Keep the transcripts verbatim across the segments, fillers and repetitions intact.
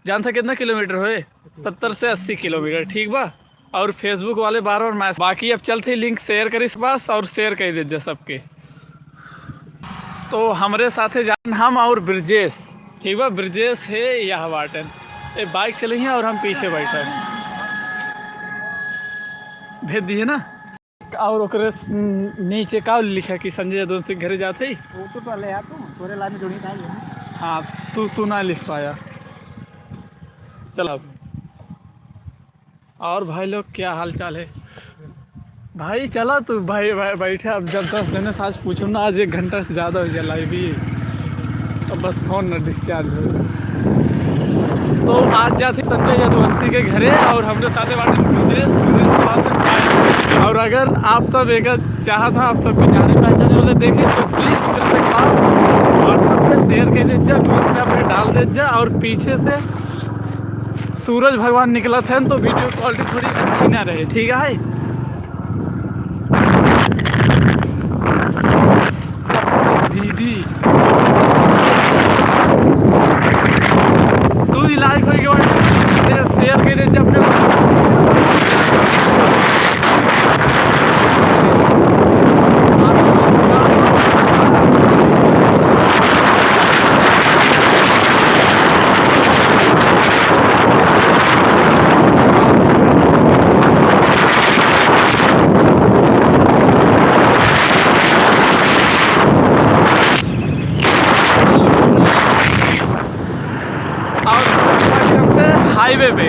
जानत है कितना किलोमीटर होए? सत्तर से अस्सी किलोमीटर, ठीक बा। और Facebook वाले बार बार मैसेज, बाकी अब चलत ही link share करी बस और share कर दे जा सबके। तो हमरे साथे जान हम और ब्रजेश, ठीक बा, ब्रजेश है यह बाटन, ए bike चलइहैं और हम पीछे बैठब। भेज दिए ना। और ओकरे स-, नीचे का लिखा कि संजय यदुवंशी के घरे जात है? वो तो पहले यार, तू तोरे लाइन में जोड़ी ना है। हाँ, तू, तू ना लिख पाया। चल अब। और भाई लोग, क्या हाल चाल है? भाई चला तू, भाई, भाई बैठे, अब जब दस जने से आज पूछो ना, आज एक घंटा से ज्यादा हो गया live ही। अब बस phone ना discharge हो। तो आज जात ही संजय यदुवंशी के घरे और हमरे साथे बाटे ब्रजेश, ब्रजेश के पास है। और अगर आप सब एक चाहत है, आप सबके जाने पहचाने वाले देखे तो please ब्रजेश के पास WhatsApp पे share कर दे जा, group में अपने डाल दे जा। और पीछे से सूरज भगवान निकलत हैं तो video quality थोड़ी अच्छी ना रहे, ठीक है? दीदी, तू ही like होइके share, share कर दे जब अपने और हमसे highway पे।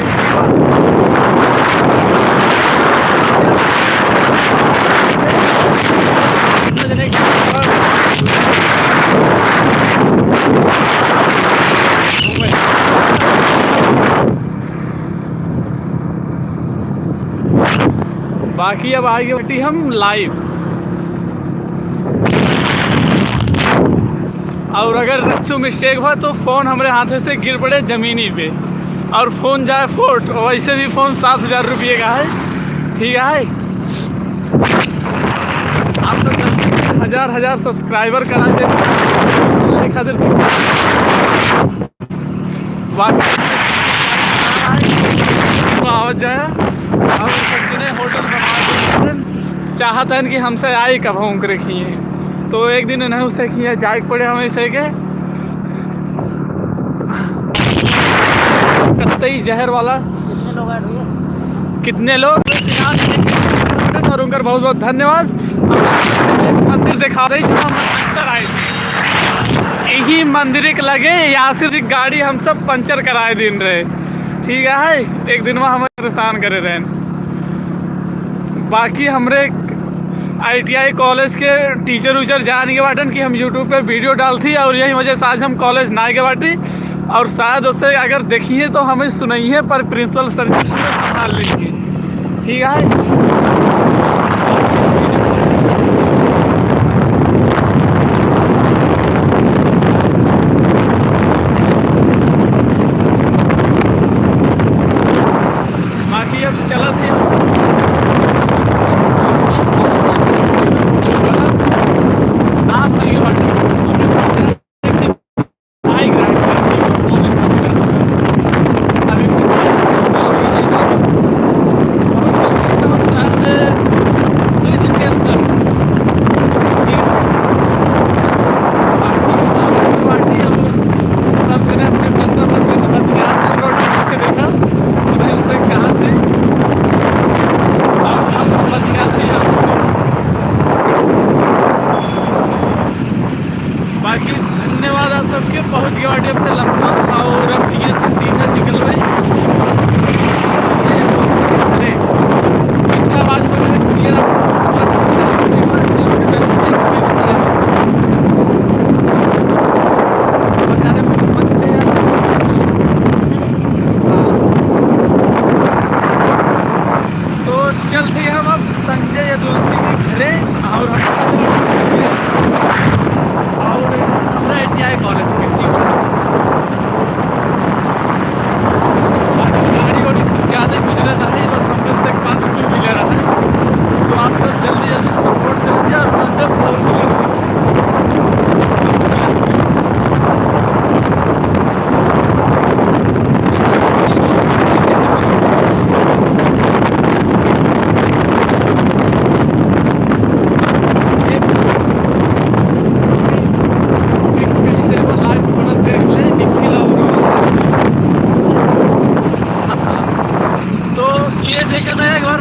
बाकी अब आगे बटी हम live। और अगर रच्चू mistake हुआ तो phone हमरे हाथे से गिर पड़े जमीनी पे और phone जाए फोट। वैसे भी phone सात हजार रुपये का है, ठीक है। आप सब जल्दी से हजार, हजार subscriber करा दे खातिर। वाकई तो आवत जाए। और जिन्हें होटल बना दे, चाहत हैं कि हमसे आई कब हम करे खिए, तो एक दिन इन्हें उसे खिए जाए के पड़े हमें इसे के कत्तई जहर वाला। कितने लोग ऐड हुए? कितने लोग? और उनकर बहुत बहुत धन्यवाद। मंदिर दिखा दे जहाँ हम अक्सर आए थे। यही मंदिर के लगे यासिर जी गाड़ी हम सब पंचर कराए दिन रहे, ठीक है। एक दिन वहाँ हमें परेशान करे रहे। बाकी हमरे ITI college के teacher उचर जान के बाटन कि हम YouTube पे video डालती और यही वजह से आज हम college ना आए के बाटी। और शायद उसे अगर देखिए तो हमें सुनाइए, पर principal sir जी पूरा संभाल लेंगे, ठीक है। बाकी अब चलत है। नाम नहीं बाटे।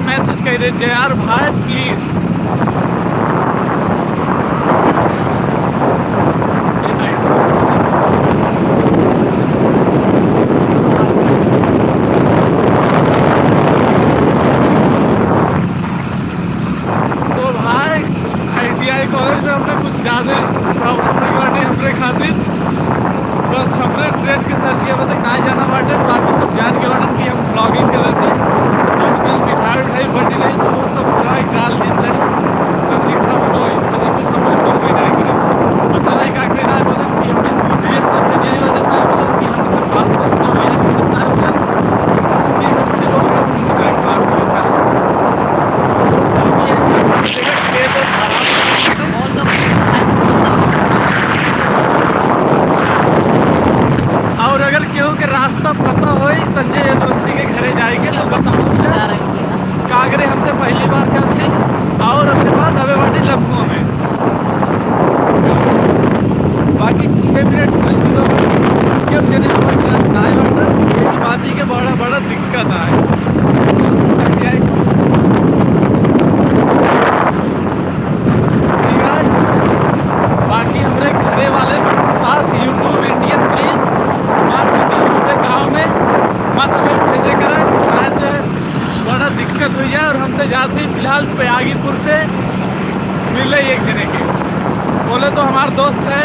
मैसेज कर दे यार भाई, प्लीज। तो भाई, आईटीआई कॉलेज में हमरे कुछ ज्यादा प्रॉब्लम नहीं बाटे हमरे खातिर। बस हमरे ट्रेन के सर जी अबे तक ना जाना बाटे, बाकी सब जान के बाटे कि हम ब्लॉगिंग कर लेते। और कल मिठाई उठाई बटी नहीं, तो वो सब पूरा डाल देते हैं। सर जी सब तो, सर जी कुछ हम लोग नहीं जाएंगे। पता नहीं क्या कहना है, मतलब कि हमने दूधिया सब नहीं वजह से, मतलब कि हम बात करते हैं, मतलब कि हमसे लोग और अगर केहू के रास्ता पता होई संजय यदुवंशी के घरे जाए के, तो बताओ। कागरे हमसे पहली बार जात ही और अपने बाद अबे बाटी लखनऊ में। बाकी छः मिनट पुलिस को क्यों देने को जात ना है, मतलब, ये बात ही के बड़ा, बड़ा दिक्कत आए। ठीक है? बाकी हमरे घरे वाले खास YouTube Indian please, मात्र हमरे गाँव में मत हमें भेजे करें, आज बड़ा दिक्कत हो जाए। और हमसे जात ही फिलहाल प्रयागीपुर से मिले एक जने के, बोले तो हमार दोस्त है,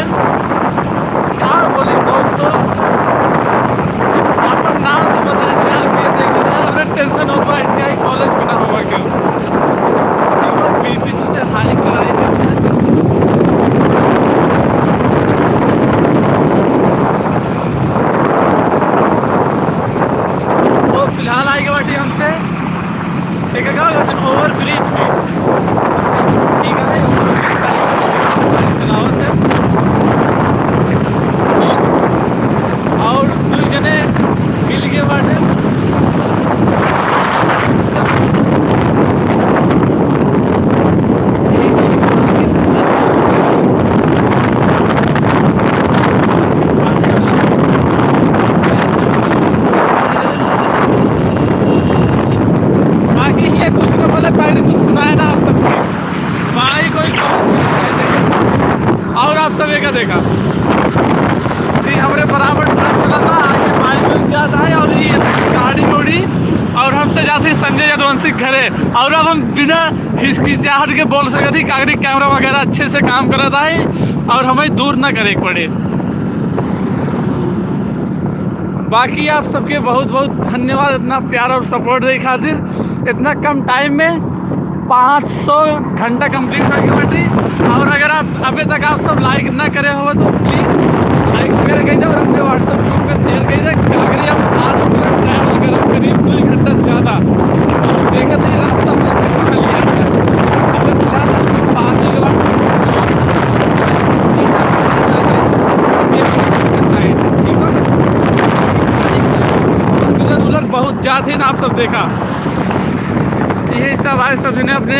क्या बोले दोस्त, दोस्त, अपन नाम तो बता दे यार, कैसे यार, अगर टेंशन होता है क्या कॉलेज के ना होगा क्या? बीपी तुझे हाई कराई। तो फिलहाल आए के बाटी हमसे, ठीक है, का कहते हैं, ओवर ब्रिज पे, ठीक है, ओवर ब्रिज पे गाड़ी चलावत है। और दू जने मिल गए बाटे। बाकी ये कुछ ना बोला, पहले कुछ सुनाए ना आप सबके। भाई कोई कौन सी नहीं देखे। और आप सब एक देखा, फिर हमरे बराबर ट्रक चला था, आगे भाई लोग जाता है और ये गाड़ी उड़ी, और हमसे जाते हैं संजय यदुवंशी के घरे। और अब हम बिना हिचकिचाहट के बोल सकत ही, कागरी कैमरा वगैरह अच्छे से काम करत है और हमें दूर ना करे के पड़े। बाकी आप सबके बहुत बहुत धन्यवाद इतना प्यार और सपोर्ट दे खातिर। इतना कम टाइम में पाँच सौ घंटा कंप्लीट हो गई बैटरी। और अगर आप अबे तक आप सब लाइक ना करे हो तो प्लीज लाइक वगैरह कर दे और अपने WhatsApp ग्रुप में शेयर कर दे। कागरी हम आज पूरा ट्रैवल करब करीब दो घंटा से ज़्यादा। और देखत ही रास्ता में से कहाँ ले आता है। अगर फिलहाल हम पाँच किलोमीटर साइड, ठीक है? और मिलर उलर बहुत जात है ना, आप सब देखा। यही सब आज सब जने अपने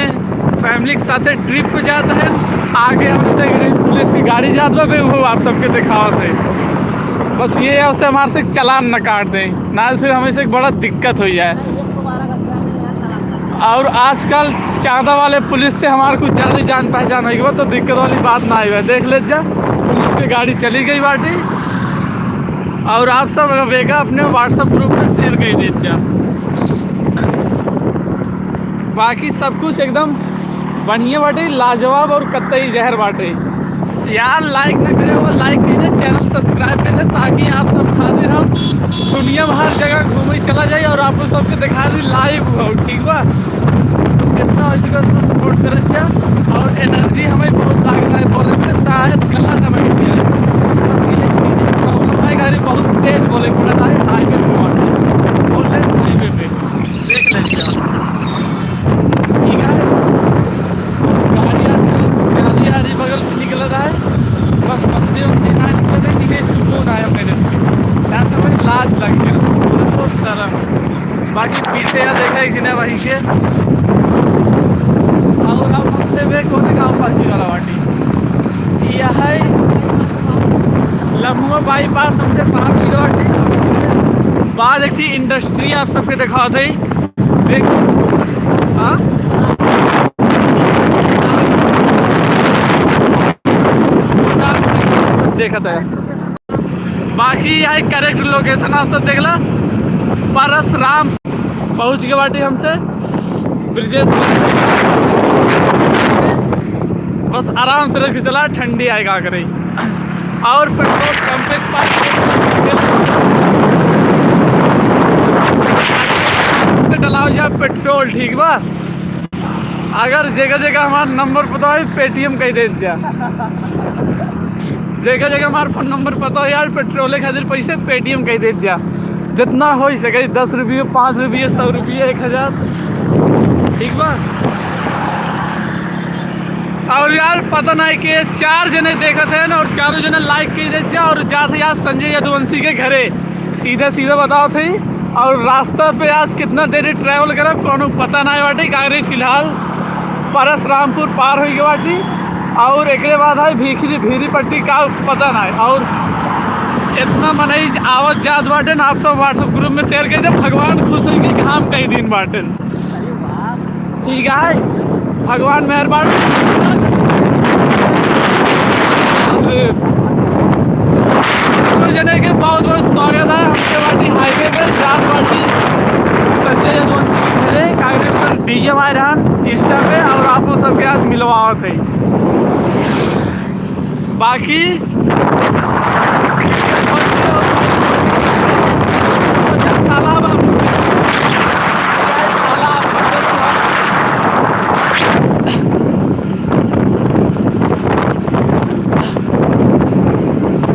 फैमिली के साथ ट्रिप पे जात है। आगे हमरे से पुलिस की गाड़ी जात बा, वो आप सबके दिखावत है। बस ये है, उसे हमारे से चालान न काट दे, ना फिर हमें से एक बड़ा दिक्कत हो जाए। और आजकल चांदा वाले पुलिस से हमार कुछ ज़्यादा ही जान पहचान हो गई बा, तो दिक्कत वाली बात ना आई बा। देख ले जा, पुलिस की गाड़ी चली गई बाटी। और आप सब अगर देखा, अपने WhatsApp ग्रुप में शेयर कर दे जा। बाकी सब कुछ एकदम बढ़िया बाटे, लाजवाब और कतई जहर बाटे। यार, लाइक ना करे हो, लाइक कीजिए, चैनल सब्सक्राइब कीजिए, ताकि आप सब खातिर हम दुनिया में हर जगह घूमे चला जाए और आप लोग सबके दिखा दी लाइव हो, ठीक बा? जितना हो सके उतना सपोर्ट करे चाहिए। और एनर्जी हमें बहुत लागता है बोले में, शायद गला ना बैठ जाए। बस ये एक चीज़ प्रॉब्लम है, गाड़ी बहुत तेज बोले पड़ता है हाईवे पे, बोले हाईवे पे। देख लेते हैं। ठीक है, गाड़ी आजकल जल्दी आ रही बगल से निकल रहा है, बस बंदे उनके ना निकलते, ठीक है, सुकून आया मेरे से। यहाँ से मुझे लाज लग गया, बहुत शर्म। बाकी पीछे यहाँ देखा एक जने वहीं के, और अब हमसे वे कोने गाँव पास वाला वाटी, यह है लम्हुआ बाईपास हमसे पार हुई बाटी। बाद एक ठे इंडस्ट्री आप सबके दिखावत है। देख, हाँ? देखत है। बाकी यह correct location आप सब देख ला, परसराम पहुँच गए बाटी हमसे ब्रिजेश। बस आराम से रख के चला, ठंडी आए का करे। और पेट्रोल पंप पे पाँच से डलाओ जा पेट्रोल, ठीक बा? अगर जगह जगह हमार नंबर पता है, Paytm कह देत जा। जगह जगह हमार फोन नंबर पता है यार, पेट्रोले खातिर पैसे Paytm कह देत जा। जितना हो सके, दस रुपये, पाँच रुपये, सौ रुपये, एक हजार, ठीक बा? और यार पता नहीं कि चार जने देखत हैं और चारों जने like कह देत जा और जात यार संजय यदुवंशी के घरे। सीधा सीधा बताओ थे। और रास्ता पे आज कितना देरी travel करब, कोनो पता नाय बाटे। कागरे फिलहाल परसरामपुर पार होइ गए बाटी और एकरे बाद है भीखरी, भीरी पट्टी का पता नाय। और इतना मनई आवत जात बाटे ना, आप सब WhatsApp group में share कर दे। भगवान खुश रही कि घाम कई दिन बाटे। ठीक है, भगवान मेहरबान। दोनों जने के बहुत बहुत स्वागत है हमसे बाटी highway पे, जात बाटी संजय यदुवंशी के घरे। कागरे ऊपर DM आए रहन Insta पे और आप लोग सबके आज मिलवावत है। बाकी तालाब आप सब तालाब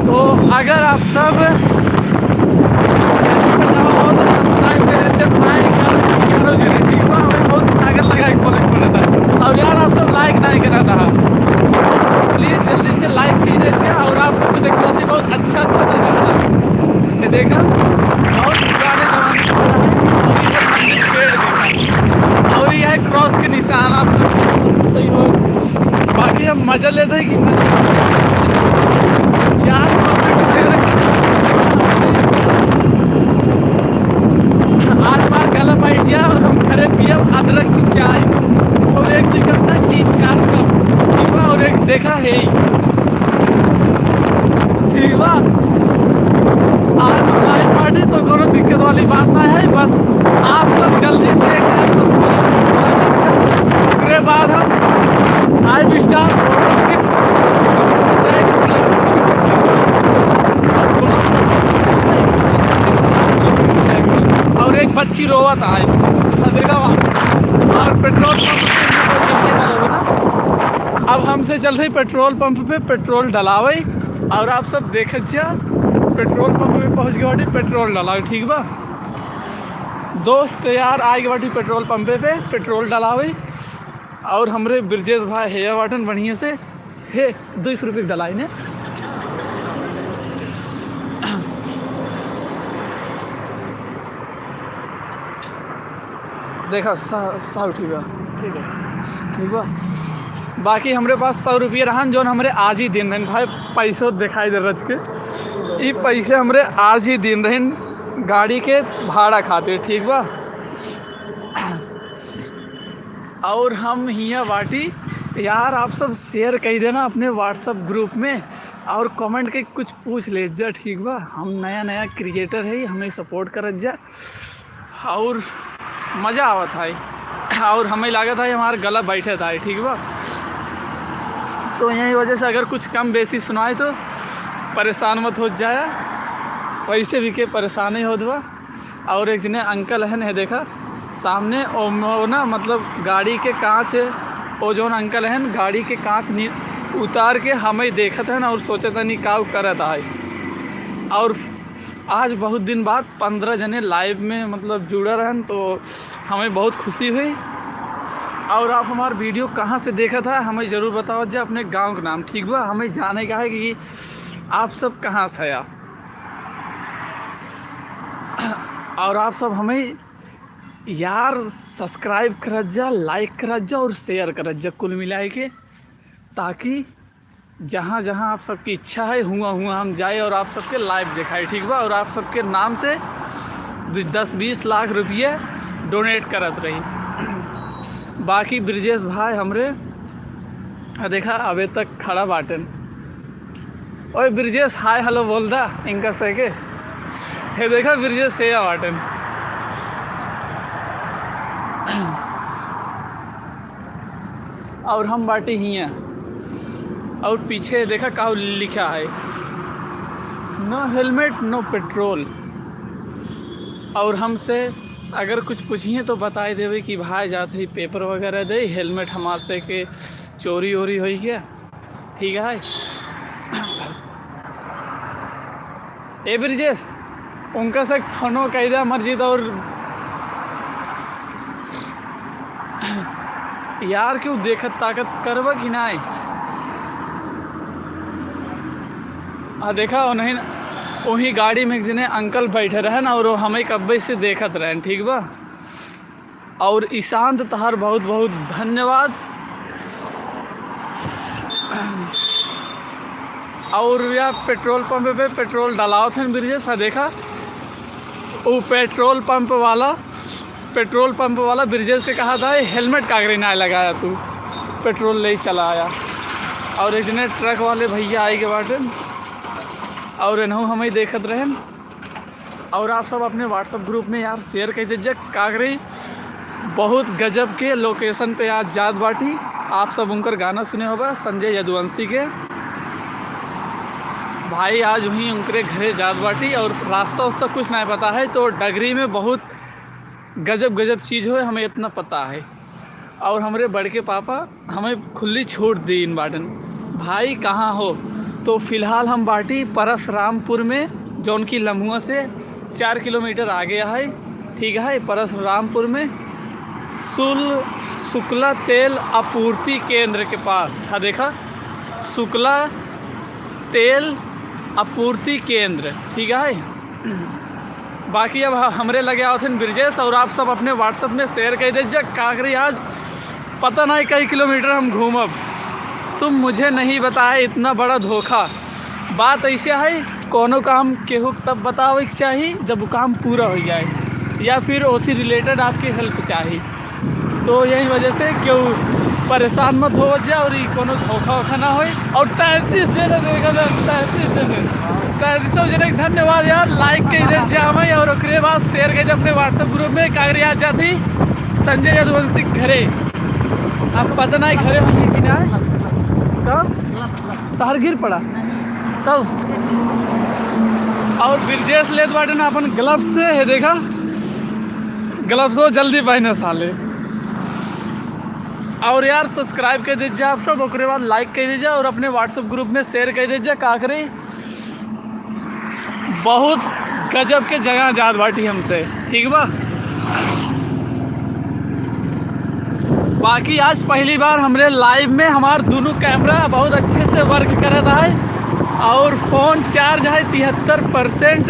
तो अगर आप सब channel पर नवा हो तो subscribe कर दीजिए भाई, ग्यारह जने, ठीक बा? हमें बहुत ताकत लगा के बोले के पड़ता है। और यार आप सब like नहीं करता है, please जल्दी से like कीजिए। और आप सब देखा से बहुत अच्छा अच्छा नजारा है। ये देखा, बहुत पुराने जमाने का है। और ये मंदिर पेड़ देखा, और ये है cross के निशान, आप सब तो ये हो। बाकी हम मजा लेते हैं कि यार, आज बार गला बैठ गया और हम घरे पियब अदरक की चाय और एक निकलता तीन चार कप, ठीक बा? और एक देखा है ही, ठीक बा? आज हम live बाटी तो कोनो दिक्कत वाली बात ना है, बस आप सब जल्दी से एक बार subscribe कर दीजिए। ओकरे बाद हम five star hotel के कुछ और एक बच्ची रोवत आए, देखा वहाँ। और पेट्रोल पंप पे, अब हमसे चलते पेट्रोल पंप पे पेट्रोल डलावे। और आप सब देखत जा, पेट्रोल पंप पे पहुँच गए बाटी पेट्रोल डलावे, ठीक बा? दोस्त यार आए गए बाटी पेट्रोल पंपे पे पेट्रोल डलावे। और हमरे ब्रजेश भाई है बाटन बढ़िया से, हे, दो सौ रुपये डलाई ने। देखा, सा-, साहु ठीक बा। ठीक बा। बाकी हमरे पास सौ रुपये रहन, जौन हमरे आज ही दिन रहन। भाई, पैसो दिखाई दे रच के। ई पैसे हमरे आज ही दिन रहन गाड़ी के भाड़ा खातिर, ठीक बा। और हम हियाँ बाटी यार, आप सब share कइ देना अपने WhatsApp group में, और comment के कुछ पूछ ले जा, ठीक बा? हम नया नया creator है, हमें support करत जा, और मज़ा आवत है, और हमें लागत है हमार गला बैठत है, ठीक बा? तो यही वजह से अगर कुछ कम बेसी सुनाए तो परेशान मत हो जाया, वैसे भी के परेशान ही होत बा। और एक जने अंकल हन, है देखा सामने, ओ मो-, ना, मतलब, गाड़ी के कांच, ओ जौन अंकल हन, गाड़ी के कांच नि-, उतार के हमें देखत हन और सोचत हन, "ई का करत आए?" और आज बहुत दिन बाद पन्द्रह जने live में, मतलब, जुड़ा रहन, तो हमें बहुत खुशी हुई। और आप हमार video कहाँ से देखत है, हमें ज़रूर बतावत जा, अपने गाँव के नाम, ठीक बा? हमें जाने का है कि आप सब कहाँ से आया। और आप सब हमें यार subscribe करत जा, like करत जा और share करत जा कुल मिलाए के, ताकि जहाँ जहाँ आप सबकी इच्छा है, हुआ हुआ हम जाए और आप सबके live दिखाए, ठीक बा? और आप सबके नाम से दस बीस लाख रुपये donate करत रही। बाकी ब्रिजेश भाई हमरे, आ देखा, अबे तक खड़ा बाटन। ओए ब्रिजेश, हाय हेलो बोल दा इनका से के। हे देखा, ब्रिजेश से या बाटन। और हम बाटी हियाँ। और पीछे देखा का लिखा है, "No helmet, no petrol।" और हमसे अगर कुछ पूछिए तो बताए देवे कि भाई जात है पेपर वगैरह दे, हेलमेट हमार से के चोरी ओरी होई क्या? ठीक है। ए ब्रिजेश, उनका से फोनो कह दे मर्जी तो। और यार, क्यों देखत ताकत करबा कि नाय? आ देखा, उन्हीं, वही गाड़ी में एक जने अंकल बैठे रहन और वो हमें कब्बे से देखत रहन, ठीक बा? और ईशांत तहार बहुत बहुत धन्यवाद। और या पेट्रोल पंप पे पेट्रोल डलावत हैं ब्रिजेश, आ देखा, वो पेट्रोल पंप वाला, पेट्रोल पंप वाला ब्रिजेश के कहा था, "हेलमेट कागरे ना लगाया तू, पेट्रोल ले ही चला आया।" और एक जने ट्रक वाले भैया आए के बाटे, और इन्हों हमें देखत रहन। और आप सब अपने WhatsApp ग्रुप में यार शेयर कर दीजिए, कागरी बहुत गजब के लोकेशन पे आज जात बाटी। आप सब उनकर गाना सुने होबा संजय यदुवंशी के। भाई आज वहीं उनकरे घरे जात बाटी और रास्ता उस्ता कुछ नहीं पता है, तो डगरी में बहुत गजब गजब चीज़ होए, हमें इतना पता है। और हमरे बड़के पापा हमें खुली छूट दीन बाटन। भाई कहाँ हो? तो फिलहाल हम बाटी परसरामपुर में, जौन की लम्हुआ से चार किलोमीटर आगे है, ठीक है, परसरामपुर में शुल-, शुक्ला तेल आपूर्ति केंद्र के पास। हाँ देखा, शुक्ला तेल आपूर्ति केंद्र, ठीक है। बाकी अब ह-, हमरे लगे आवत हन ब्रिजेश, और आप सब अपने WhatsApp में शेयर कर दीजिए। कागरी आज पता नहीं कई किलोमीटर हम घूमब, तुम मुझे नहीं बताए, इतना बड़ा धोखा। बात ऐसे है, कोनो काम केहू के तब बतावे के चाही जब वो काम पूरा हो जाए, या फिर ओसी रिलेटेड आपकी हेल्प चाही। तो यही वजह से केहू परेशान मत हो जा और ई कोनो धोखा वोखा ना होई। और तैंतीस जने देखा था, तैंतीस जने, तैंतीस जने के धन्यवाद यार, लाइक के दे जा हमें, और ओकरे बाद शेयर के अपने WhatsApp ग्रुप में। कागरी आज जाती संजय यदुवंशी के घरे, अब पता नहीं घरे होंगे कि ना। तो तहर गिर पड़ा तब। और ब्रिजेश लेत बाटे ना अपन ग्लव्स से, है देखा, ग्लव्स वो जल्दी पहने साले। और यार सब्सक्राइब कर दीजिए आप सब, ओकरे बाद लाइक कर दीजिए और अपने WhatsApp ग्रुप में शेयर कर दीजिए। का करी, बहुत गजब के जगह जात बाटी हमसे, ठीक बा। बाकी आज पहली बार हमरे लाइव में हमार दोनों कैमरा बहुत अच्छे से वर्क करत है और फोन चार्ज है तिहत्तर परसेंट।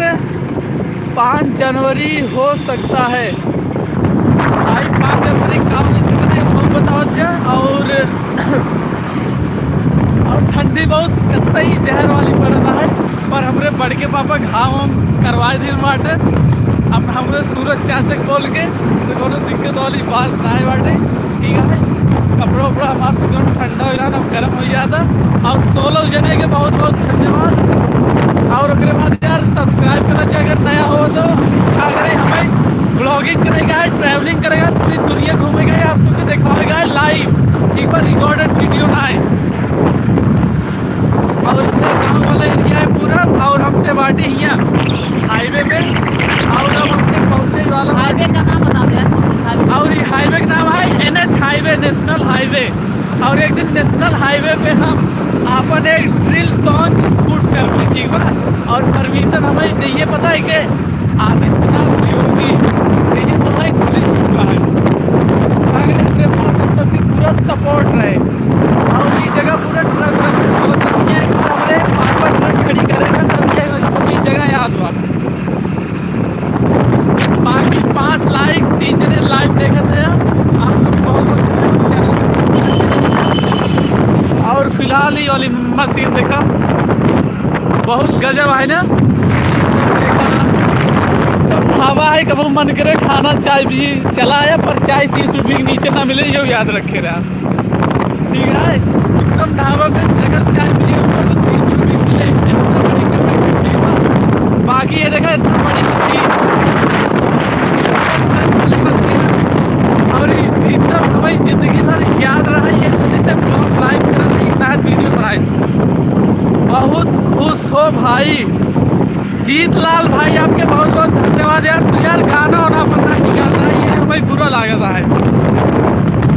पाँच जनवरी हो सकता है भाई, पाँच जनवरी का हो सकता है, बहुत बताओ जा। और और ठंडी बहुत कतई जहर वाली पड़त है, पर हमरे बड़के पापा घाव हम करवाए दिल बाटे। अब हमरे सूरज चाचा के बोल के तो कोनो दिक्कत वाली बात ना बाटे, ठीक है। कपड़ा उपड़ा हमार से जौन ठंडा हो जाता, अब गर्म हो जाता। और सोलह जने के बहुत बहुत धन्यवाद। और ओकरे बाद यार सब्सक्राइब करना चाहिए अगर नया हो तो। अगर हमें ब्लॉगिंग करेगा, ट्रैवलिंग करेगा, पूरी दुनिया घूमेगा, ये आप सबको दिखावेगा लाइव, एक बार रिकॉर्डेड वीडियो ना है। और इधर गाँव वाला एरिया है पूरा, और हमसे बाटे हियाँ हाईवे पे, और अब हमसे पहुँचे वाला हाईवे का नाम बता दे यार। और ये हाईवे का नाम है NH हाईवे, नेशनल हाईवे। और एक दिन नेशनल हाईवे पे हम अपन एक ड्रिल सॉन्ग शूट कर, ठीक बा? और परमिशन हमें चाहिए, पता है के आदित्यनाथ योगी, तो ये तो भाई खुली छूट रहा है। अगर अपने पास हम सबकी पूरा सपोर्ट रहे और ये जगह पूरा ट्रक, ट्रक, और ये हमारे पापा ट्रक खड़ी करेगा, तब ये हमें जगह याद हुआ। बाकी पाँच लाइक, तीन जने लाइव देखत है, आप सबके बहुत बहुत धन्यवाद। चैनल को सब्सक्राइब करें। और फिलहाल ये वाली मशीन देखा, बहुत गजब है ना। तो अब है, कबो मन करे खाना चाय भी चला है, पर चाय तीस रुपये के नीचे ना मिले, ये याद रखे रहा। ठीक है, उत्तम ढाबा पे अगर चाय पिए हो तो तीस रुपये मिले, इतना बड़ी कमाई है, ठीक है। बाकी ये देखा, इतना बड़ी मशीन, और इस, इस सब हमें जिंदगी भर याद रहा, ये जैसे vlog live करत है, इतना video बनाए। बहुत खुश हो भाई। जीत लाल भाई, आपके बहुत बहुत धन्यवाद यार। तू यार गाना वाना अपन ना निकाल रहा है, ये हमें बुरा लागत है।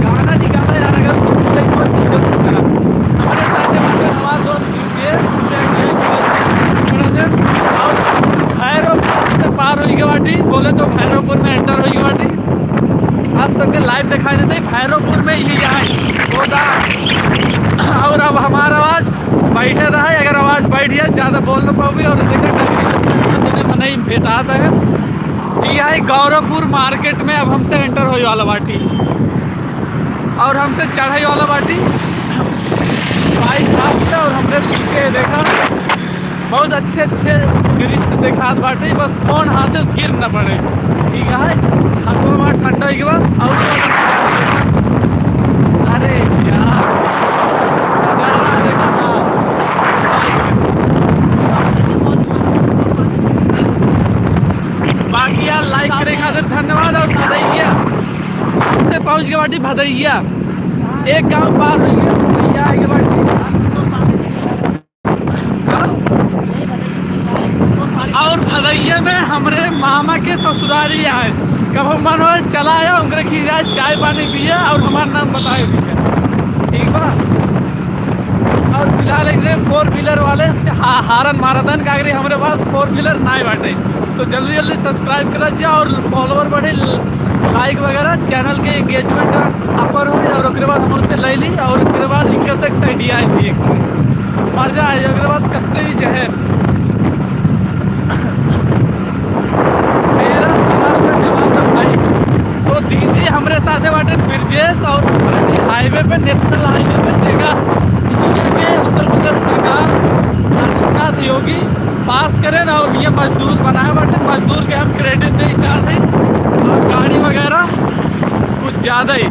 गाना निकाला यार, अगर कुछ नहीं हो तो जरूर करा। हमारे साथ में हमारे दोस्त ये और भैरवपुर से पार होई के बाटी, बोले तो भैरवपुर में enter होई के बाटी। आप सबके live दिखाई देते हैं, भैरवपुर में ही आए गोदा। और अब हमारा आवाज बैठे रहे, अगर आवाज बैठ जाए, ज्यादा बोल न पाओगे। और देखो, डगरी में नहीं भेटात है। ये है गौरवपुर market में, अब हमसे enter होई वाला बाटी और हमसे चढ़ाई वाला बाटी। Bike हाथ पे और हमरे पीछे देखा, बहुत अच्छे अच्छे दृश्य देखात बाटे, बस phone हाथे से गिर न पड़े, ठीक है। हाथवा में ठंडा होई के बा। और अरे यार, नजारा देखा था। बाकी यार, like करे खातिर धन्यवाद। और भदैया से पहुँच के बाटी भदैया, एक गांव पार हो गया, भदैया आगे बाटी। और भदैया में हमरे मामा के ससुरारी आए, कबो मन हो चला आया, उनके खिया चाय पानी पिया और हमार नाम बताए भैया, ठीक बा। और फिलहाल एक four wheeler वाले से हा-, हारन मारतन, का करी, हमरे पास four wheeler नाय बाटे। तो जल्दी जल्दी subscribe करत जा और follower बढ़े, like वगैरह, channel के engagement upper हो, और ओकरे बाद हमसे ले ली, और ओकरे बाद इनका से एक idea आई थी एक, मजा आई, ओकरे बाद कत्ते ही जहर। मेरा सवाल का जवाब था भाई, तो दीदी हमरे साथे बाटे ब्रजेश और highway पे, national highway पे जगह के उत्तर प्रदेश सरकार आदित्यनाथ योगी पास करे ना, और ये मजदूर बनाए बाटे, मजदूर के हम credit दे चाहते हैं। और गाड़ी वगैरह कुछ ज्यादा ही।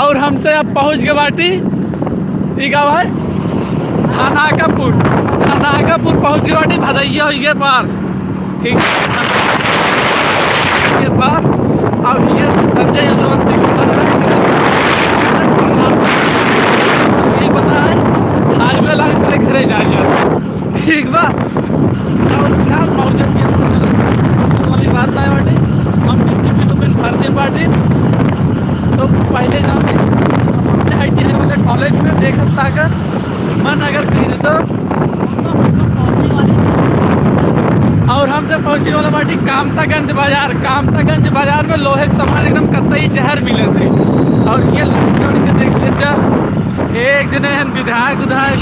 और हमसे अब पहुँच गए बाटी, ई गाँव है हनाकापुर, हनाकापुर पहुँच गए बाटी, भदैया हो गए पार। ठीक। एक बार अब हियाँ से संजय यदुवंशी के बारे में ये पता है, highway लाइन पे घरे जाइए। ठीक बा। और फिलहाल मौजूद के हमसे चलत वाली बात आए बाटे, हम fifty rupees भरते बाटे। तो पहले जाके अपने ITI वाले college में देखत ताकत मन अगर कहीं तो। और हमसे पहुँचे वाला बाटी कामतागंज बाजार। कामतागंज बाजार में लोहे के सामान एकदम कतई जहर मिले थे। और ये लड़के उड़के देख ले जा, एक जने हन विधायक उधायक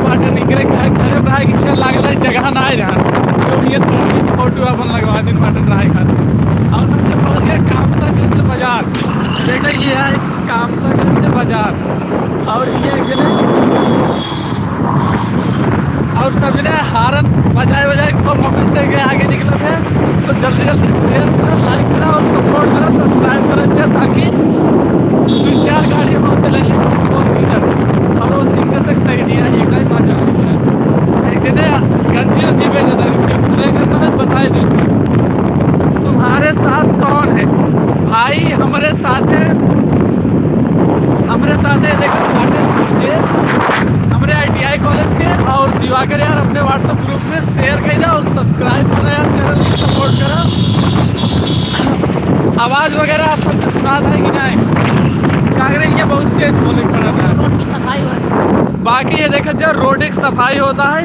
बाटे, निकले घर, घरे में रहे कि क्या लागत है, जगह ना आए रहन। तो ये सब photo अपन लगवा दिन बाटे रहे खातिर। और हमसे पहुँच गए कामतागंज बाजार। देखा ये है कामतागंज बाजार। और ये एक जने और सब जने हारन बजाए बजाए खूब मौके से के आगे निकलत है। तो जल्दी जल्दी share करा, like करा और support करा, subscribe करा, अच्छा, ताकि दो चार गाड़ी हम उसे ले लें, four wheeler। और उस इनके से side ही है, एक ही बात है। एक जने गंजी उंजी बेच देता है, जब पूरे करता है, बताए दे। तुम्हारे साथ कौन है? भाई, हमरे साथ है, हमरे साथ है, देखो, बाटे के हमरे ITI college के। और दिवाकर यार, अपने WhatsApp group में share कर दे और subscribe करा यार, channel को support करा। आवाज वगैरह आप सबके सुनात है कि नहीं? कागरे ये बहुत तेज बोले पड़ा था। रोड की सफाई हो रही है। बाकी ये देखा जा, रोड की सफाई होता है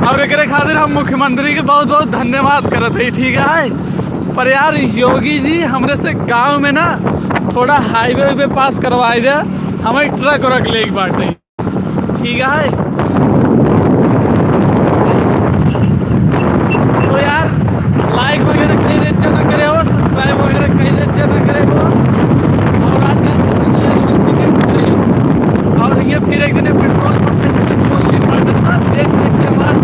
और एकरे खातिर हम मुख्यमंत्री के बहुत बहुत धन्यवाद करत है, ठीक है। पर यार, योगी जी, हमरे से गांव में ना थोड़ा highway पे पास करवाए दे, हमें truck व्रक लेके बाटे, ठीक है। तो यार, like वगैरह कहीं देते ना करे हो, subscribe वगैरह कहीं देते ना करे हो। और आज रात से ले लो, इसी के करे हो। और ये फिर एक दिन petrol pump पे खोल के बाटे ना, देख देख के हमारा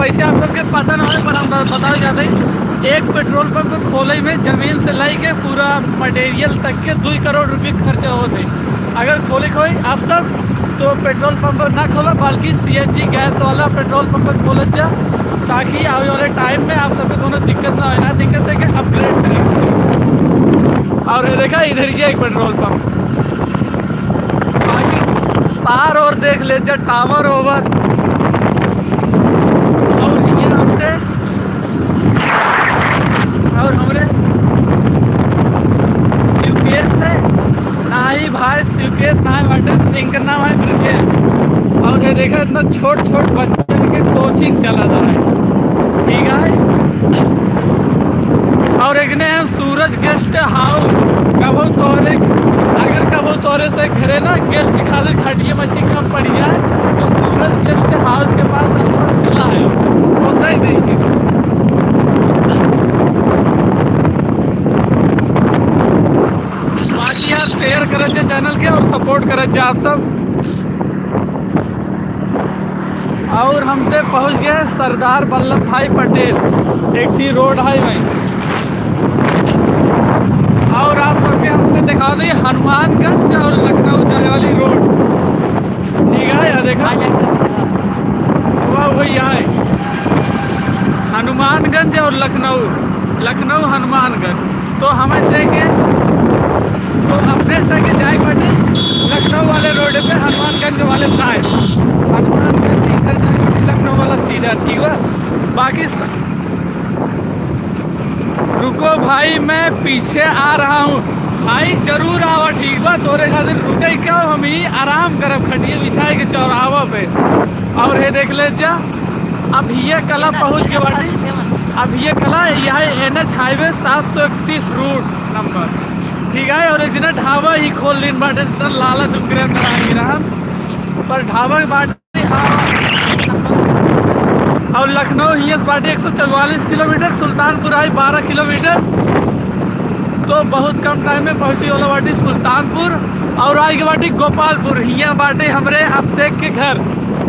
वैसे आप लोग के पता ना होई, पर हम ब-, बतावे चाहते हैं, एक पेट्रोल पंप खोले में जमीन से लेके पूरा मटेरियल तक के दुई करोड़ रुपये खर्चा होत है। अगर खोले के होई आप सब, तो पेट्रोल पंप ना खोला, बल्कि सीएनजी गैस वाला पेट्रोल पंप खोलत जा, ताकि आवे वाले टाइम में आप सबके कोनो दिक्कत ना होई। ना दिक्कत से के अपग्रेड करें। और ये देखा, इधर ये एक पेट्रोल पंप, बाकी तार और देख ले जा, टावर ओवर। और ये हमसे, और हमरे शिवकेश है, ना ही भाई शिवकेश, ना ही बाटे, इनका नाम है ब्रजेश। और ये देखा, इतना छोट छोट बच्चन के कोचिंग चला रहा है, ठीक है। और एक ने हम सूरज गेस्ट हाउस, कबो तोहरे, अगर कबो तोहरे से घरे ना गेस्ट खातिर खटिया मच्छी कम पड़ जाए, तो सूरज गेस्ट हाउस के पास हम सब चला आयो, होता ही नहीं है। बाकी यार, शेयर करत जा चैनल के और सपोर्ट करत जा आप सब। और हमसे पहुँच गए सरदार वल्लभ भाई पटेल, एक ही रोड है वहीं। और आप सबके हमसे दिखा दें हनुमानगंज और लखनऊ जाए वाली रोड, ठीक है, यहाँ देखा, वाह, वही यहाँ है, हनुमानगंज और लखनऊ, लखनऊ हनुमानगंज। तो हमें से के, तो अपने से के जाए बाटे लखनऊ वाले रोड पे, हनुमानगंज वाले साइड, हनुमानगंज इधर जाए बाटे लखनऊ वाला सीधा, ठीक बा। बाकी स-, रुको भाई, मैं पीछे आ रहा हूँ। भाई जरूर आवा, ठीक बा, तोरे खातिर रुके क्या, हम ही आराम करब खटिया बिछाए के चौराहा पे। और ये देख ले जा, अब ये कला पहुँच के बाटे, अब ये कला, यह एनएच हाईवे सात सौ इकतीस रूट नंबर, ठीक है। और एक जना ढाबा ही खोल लीन बाटे, इतना लालच उनके अंदर आ गई रहा, पर ढाबा के बाटे, हाँ। और लखनऊ हियस बाटे एक सौ चौवालीस किलोमीटर, सुल्तानपुर आई बारह किलोमीटर, तो बहुत कम टाइम में पहुँची वाला बाटी सुल्तानपुर। और आगे बाटी गोपालपुर, हियाँ बाटे हमरे अभिषेक के घर।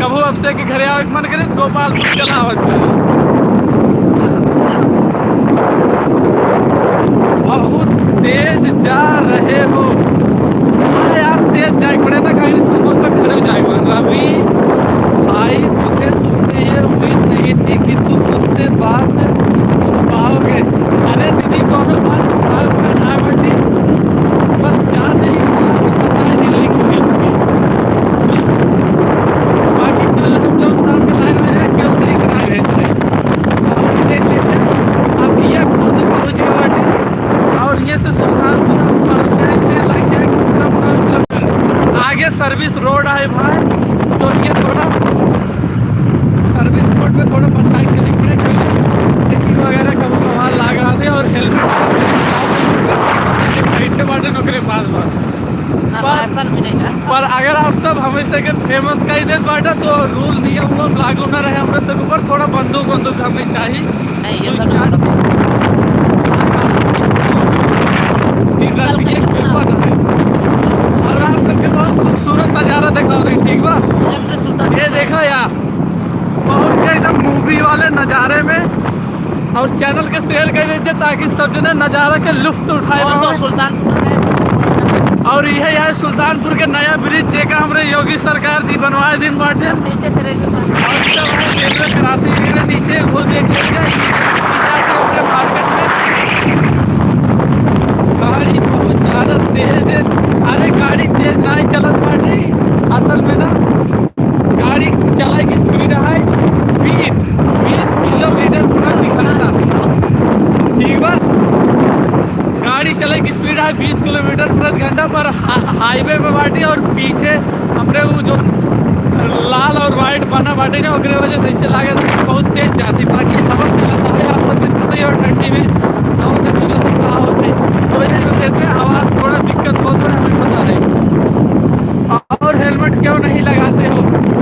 कबो अभिषेक के घरे आवे के मन करे तो गोपालपुर चला आवत जाए। बहुत तेज जा रहे हो। अरे यार, तेज जाए पड़े ना, कहीं समोर तक घर में जाए पड़े। रवि भाई, मुझे तुमसे ये उम्मीद नहीं थी कि तुम मुझसे बात छुपाओगे। अरे दीदी, कौनो बात छुपाओ ना, ना बेटी। बस जान से ही बात पता है दिल्ली को भेज के। बाकी कल हम जब शाम के लाइव में हैं, कल नहीं कराए भेज रहे। और देख लेते हैं, अब ये खुद पहुँच गए बाटे। और ये से सुल्तानपुर हम पहुँच जाएंगे, लग जाएंगे पूरा पूरा किलोमीटर। आगे सर्विस रोड है भाई, तो ये थोड़ा सर्विस रोड पे थोड़ा बचाए के चले पड़े, क्योंकि चेकिंग वगैरह कभी कभार लाग रहा थे और हेलमेट बैठे बाटे नौकरी पास बा। ना, पर, लाइसेंस भी नहीं है। पर अगर आप सब हमेशा के फेमस कही देत बाटा, तो रूल नियम उयम लागू ना रहे हमरे सब ऊपर, थोड़ा बंदूक वंदूक हमें चाहिए। नहीं, ये तो सब चार नहीं। एक बार कल ये कहीं पेपर है। और आप सबके बहुत खूबसूरत नज़ारा दिखा रही, ठीक बा? लेफ्ट सुल्तान ये देखा यार, बहुत के एकदम मूवी वाले नज़ारे में। और चैनल के शेयर कर दीजिए ताकि सब जने नज़ारा के लुत्फ उठाए और तो पावे। सुल्तानपुर है। और यह है सुल्तानपुर के नया ब्रिज, जेका हमरे योगी सरकार जी बनवाए दिन बाटे। नीचे से रेलवे पास। और सब है रेलवे क्रॉसिंग के नीचे, वो देख लीजिए, ये जाके हमरे मार्केट में गाड़ी बहुत ज्यादा तेज है। अरे गाड़ी तेज ना ही चलत बाटे, असल में ना गाड़ी चलाए की स्पीड है बीस, बीस किलोमीटर प्रति घंटा, ठीक बा? गाड़ी चलाए की स्पीड है बीस किलोमीटर प्रति घंटा, पर हा-, हाईवे पे बाटी और पीछे हमरे वो जो लाल और व्हाइट बना बाटे ना, ओकरे वजह से ऐसे लागे था बहुत तेज जाती, बाकी हवा चलता है, आप सब भी पता ही हो ठंडी में हवा तो चलता है, का होता है, तो वजह से आवाज़ थोड़ा दिक्कत होता है, हमें पता है। और हेलमेट क्यों नहीं लगाते हो?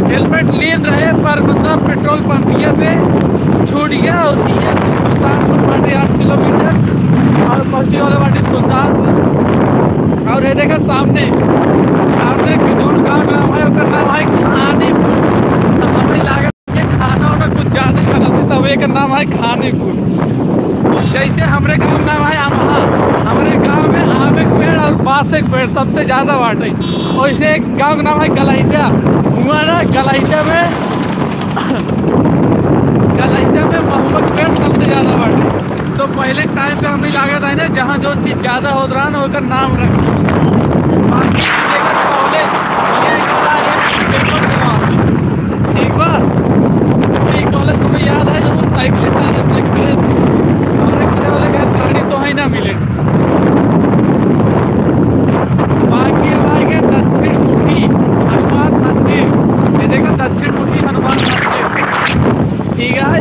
हेलमेट लीन रहे, पर मतलब पेट्रोल पंप ये पे छूट गया और ये से सुल्तानपुर बाटे आठ किलोमीटर और पहुँचे वाला बाटे सुल्तानपुर। और ये देखा सामने, सामने के जोन गाँव नाम है, ओकर नाम है खानीपुर। तो हमें लागत ये खाना वाना कुछ ज्यादा ही बना नाम है खानीपुर। जैसे हमरे गाँव के नाम है अमहा, हमरे गाँव में आमे के पेड़ और बाँसे के पेड़ सबसे ज्यादा बाटे। वैसे एक गाँव के नाम है गलैचा, हुआ ना गलैचा में, गलैचा में महुआ के पेड़ सबसे ज्यादा बाटे। तो पहले टाइम पे हमें लागत है ना, जहाँ जो चीज ज्यादा होत रहा ना, ओकर नाम रख। बाकी एकर कॉलेज, ये एकर आगे पेपर देवा। ठीक बा? ई कॉलेज हमें याद है, जो साइकिल से आए अपने घरे, हमारे घरे वाले घर गाड़ी तो है ना मिले। बाकी अब आगे दक्षिण मुखी हनुमान मंदिर। ये देखो, दक्षिण मुखी हनुमान मंदिर। ठीक है।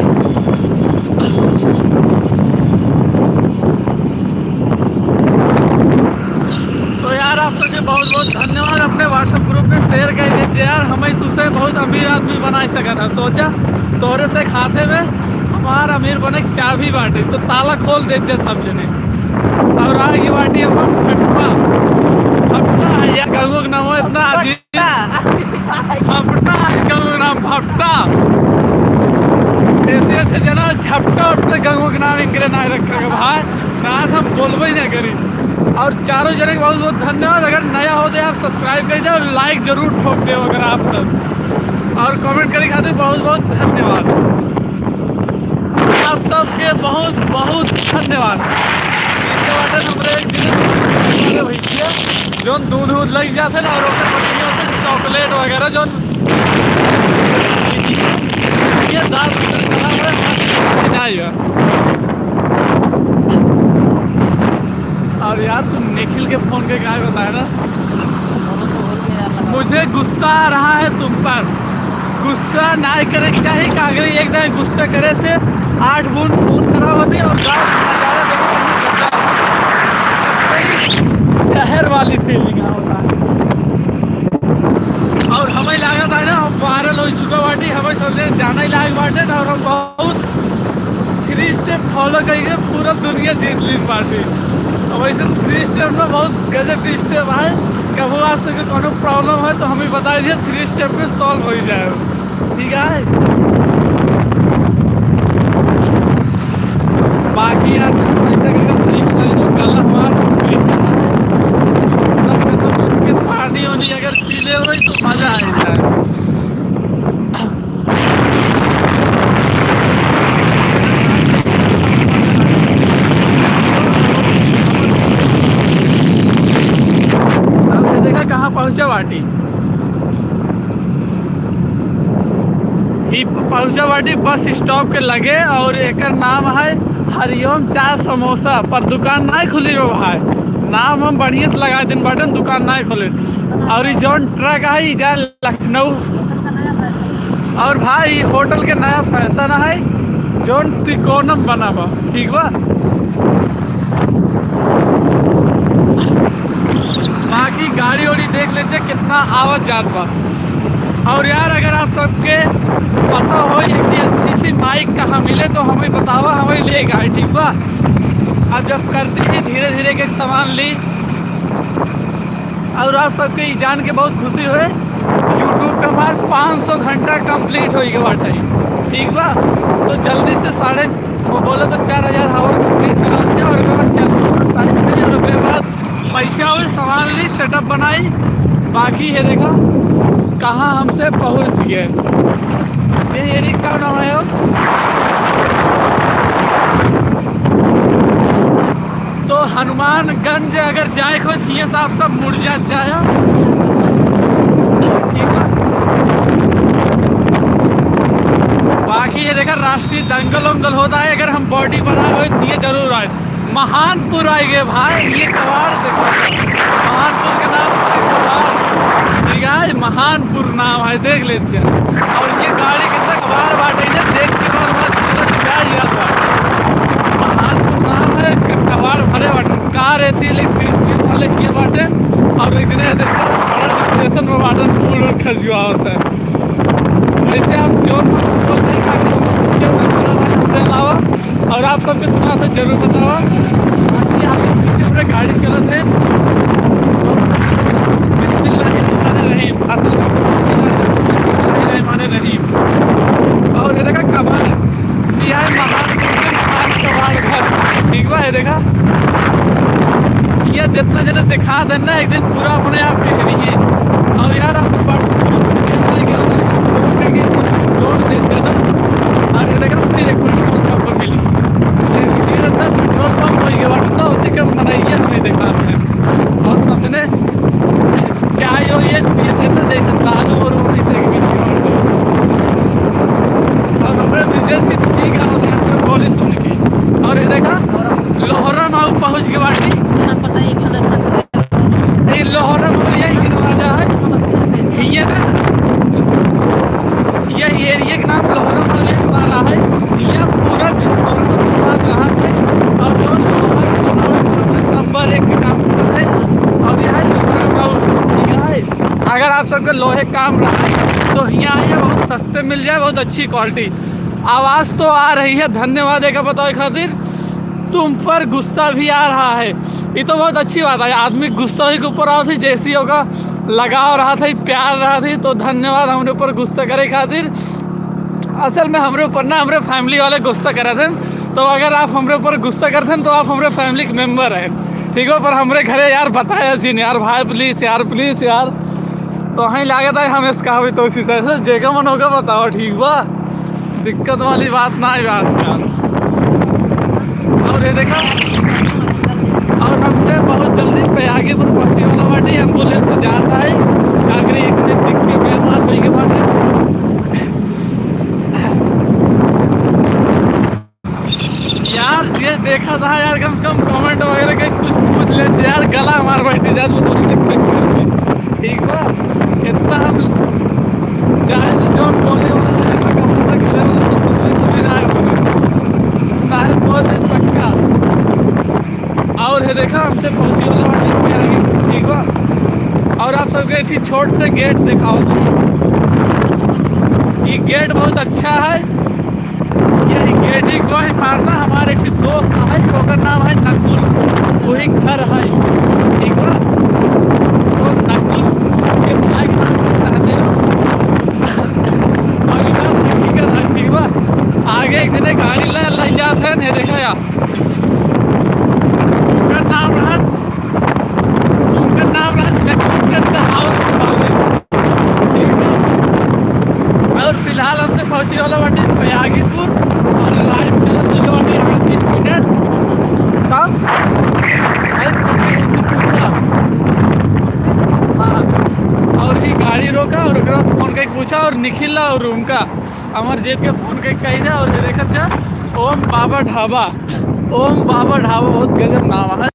तो यार, आप सबके बहुत बहुत धन्यवाद। अपने WhatsApp group में share कर दीजिए यार, हमें तुसे बहुत अमीर आदमी बना सकत है। सोचा, तोरे से खाते में हमार अमीर बने के चाबी बाटे, तो ताला खोल दीजिए सब जने। और आगे बाटी अपन भट्टा, भट्टा है यार, गंगो के नाम है इतना अजीब। भपटा, गंगो के नाम भपटा। ऐसे ऐसे जना झपटा उपटा, गंगो के नाम इनके लिए ना रखा है भाई, ना हम बोलबे ही ना करी। और चारों जने के बहुत बहुत धन्यवाद। अगर नया हो तो यार subscribe कर दे और like जरूर ठोक दे अगर आप सब, और comment करे खातिर बहुत बहुत धन्यवाद। आप सबके बहुत बहुत धन्यवाद। इसके बाद हमरे एक दिन वाले भैया जौन दूध वूध लग जाते ना, और ओकर बटिया से chocolate वगैरह जौन ये दाल नहीं है। और यार, तुम निखिल के फोन के क्या बताया ना, मुझे गुस्सा आ रहा है तुम पर। गुस्सा ना करे के चाही, का करे, एक दाई गुस्सा करे से आठ बूंद खून खराब होती है और गाँव का नजारा देखो, जहर वाली feeling आवता है। और हमें लागत है ना, हम viral हो चुका बाटी, हमें सब जने जाना ही लायक बाटे ना, और हम बहुत three step follow करके पूरा दुनिया जीत ली बाटी। अब ऐसे three step में बहुत गजब step है, कबो आप सबके कोनो problem है तो हमें बता दिए, three step में solve हो ही जाए। ठीक है, बाकी यार, पैसा के अगर सही बताई तो गला हमार पेट में है। पूरा खत्म होके पानी वानी अगर पी ले होई तो मजा आ जाए। अब ये देखा कहाँ पहुँचा बाटी। ई पहुँचा बाटी बस stop के लगे और एकर नाम है हरिओम चाय समोसा, पर दुकान नाहीं खुली बा भाई। नाम हम बढ़िया से लगा दिन बाटन, दुकान नाहीं खुले। और ई जौन truck है, ई जाए लखनऊ। और भाई, ई होटल के नया fashion है, जौन तिकोनम बना बा, ठीक बा। बाकी गाड़ी ओड़ी देख लेते, कितना आवत जात बा। और यार, अगर आप सबके पता हो इतनी अच्छी सी mic कहाँ मिले, तो हमें बतावा, हमें लेगा, ठीक बा। अब जब करते हैं धीरे धीरे के सामान ली, और आप सबके ई जान के बहुत खुशी होए, YouTube पे हमार पाँच सौ घंटा complete होई के बाटे, ठीक बा। तो जल्दी से साढ़े, वो बोले तो चार हजार hour complete करा अच्छा, और ओकर बाद चैनल monetize करी, और ओकरे बाद पैसा और सामान ली, setup बनाई। बाकी ये देखा कहाँ हमसे पहुँच गए, ये एरिया का नाम है हो। तो हनुमानगंज अगर जाए को, तो हियाँ से आप सब मुड़ जा जाए, ठीक है। बाकी ये देखा, राष्ट्रीय दंगल उंगल होता है, अगर हम body बना रहे तो ये जरूर आए। महानपुर आए गए भाई, ये कबाड़ देखो, महानपुर के नाम है कबाड़, ठीक है, महानपुर नाम है, देख लेते हैं। और ये गाड़ी कितना कबाड़ बाटे, ये देख के बाद हमारा सीधा जुड़ा ही आता है। महानपुर नाम है, क-, कबाड़ भरे बाटे, कार ऐसी इलेक्ट्रिशियन वाले किए बाटे। और एक दिन ये देखो, बड़ा डिप्रेशन में बाटे, मूड और खजुआ होता है। ऐसे हम जोन बोलते हैं, काफी लोग सीएम ने सुना था हमरे अलावा, और आप सबके सुना तो जरूर बतावा। बाकी आगे पीछे हमरे गाड़ी चलत है। बिस्मिल्लाहिर्रहमानिर्रहीम। असल में बिस्मिल्लाहिर्रहमानिर्रहीम। और ये देखा कबाड़, ये है जितना जने दिखा देना, एक दिन पूरा अपने आप के लिए। और यार, आप बात जोड़ दे ज्यादा। और ये देखो, फिर एक पेट्रोल पंप पर मिली। ये अंदर पेट्रोल पंप हो गया, तो उसी कम बनाइए, हमें दिखा देना। और सबने चाय और ये पिए थे ना, जैसे दारू और वैसे की। और हमारे बिजनेस की ठीक है, होते हैं, पुलिस होने की। और ये देखा, लोहरा माऊ पहुँच के बाटी। पता है, ये लोहरा माऊ यही के दरवाजा है। हियाँ ना, ये एरिया के नाम लोहरा माऊ यही वाला है। हियाँ पूरा विश्वकर्मा समाज रहा थे। और जो लोहरा नंबर एक के काम करते हैं। और यह लोहरा माऊ, ठीक है। अगर आप सबके लोहे काम रहा है, तो हियाँ आइए, बहुत सस्ते मिल जाए, बहुत अच्छी क्वालिटी। आवाज़ तो आ रही है, धन्यवाद एका बतावे खातिर। तुम पर गुस्सा भी आ रहा है, ये तो बहुत अच्छी बात है। आदमी गुस्सा ही के ऊपर आवत है, जैसी होगा लगाव रहा था, प्यार रहा था, तो धन्यवाद हमरे ऊपर गुस्सा करे खातिर। असल में हमरे ऊपर ना, हमरे फैमिली वाले गुस्सा करत हैं। तो अगर आप हमरे ऊपर गुस्सा करत हैं, तो आप हमरे फैमिली के मेंबर हैं, ठीक हो। पर हमरे घरे यार बताया जिन यार, भाई प्लीज यार, प्लीज यार। तो वहीं लागत है हम इसका भी तो उसी से, जेका मन होगा बताओ, ठीक बा। दिक्कत वाली बात ना है आजकल। और ये देखा, और हमसे बहुत जल्दी प्रयागीपुर पहुँचे वाला बाटे, एम्बुलेंस जाता है। का करी, इतने दिक्कत बेमार होई के बाटे। यार, जे देखा था यार, कम से कम कमेंट वगैरह के कुछ पूछ ले यार, गला हमार बैठ जात वो दोनों के चक्कर में, ठीक बा। इतना हम चाहे तो जौन बोले वाला रहे, तो कम से कम बोले वाला तो सुनने को भी ना आए बोले। तारे बहुत दिन पक्का। और ये देखा, हमसे पहुँची वाला बाटे, ठीक बा। और आप सबके एक छोट से गेट दिखाओ, ये गेट बहुत अच्छा है। यही गेट ही को ही मारना। हमारे एक दोस्त है, ओकर नाम है नकुल, वही घर है, ठीक बा। तो नकुल के भाई के नाम पे रहते हो। और इधर हकीकत है, ठीक बा। आगे एक जने गाड़ी ले, ले जात है, नहीं देखा या। ओकर नाम रहत, ओकर नाम रहत जगदीश चंद्र हाउस वाले। और फिलहाल हमसे पहुँचे वाला बाटे प्रयागीपुर और लाइव चलत वाला बाटे अड़तीस मिनट। तब भाई फोन से पूछा। हाँ, और ही गाड़ी रोका और ओकरा बाद फोन करके पूछा और निखिल और उनका अमरजीत के फोन करके कही जा और ये देखत जा ओम बाबा ढाबा। ओम बाबा ढाबा बहुत गजब नाम है।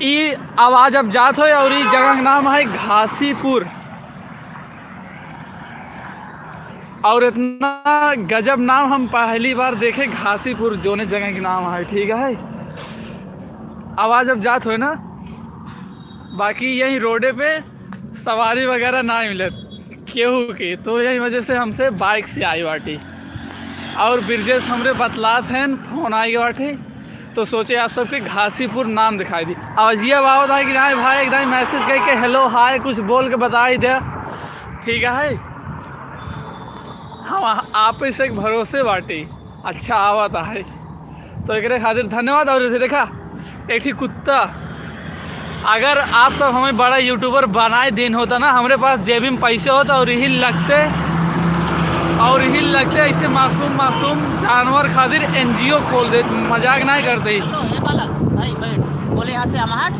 ई आवाज अब जात हो और ई जगह के नाम है घासीपुर। और इतना गजब नाम हम पहली बार देखे, घासीपुर जोने जगह के नाम है, ठीक है। आवाज अब जात हो ना, बाकी यही रोडे पे सवारी वगैरह ना मिलत केहू के, तो यही वजह से हमसे बाइक से आई बाटी। और ब्रिजेश हमरे बतलात हैं, फोन आई बाटे, तो सोचे आप सबके घासीपुर नाम दिखाई दी। आवाजिया बाबा था कि नहीं भाई, एक दाई मैसेज करके हेलो हाय कुछ बोल के बताई दे, ठीक है। हम आप से एक भरोसे बाटी। अच्छा आवत है, तो एकरे खातिर धन्यवाद। और जैसे देखा, एक ठी कुत्ता, अगर आप सब हमें बड़ा YouTuber बनाए दिन होता ना, हमरे पास जेबी में पैसे होता और यही लगते, और यही लगते ऐसे मासूम मासूम जानवर खातिर NGO खोल दे। मजाक ना करते ही। तो हे बालक, भाई बैठ। बोले यहाँ से अमहट,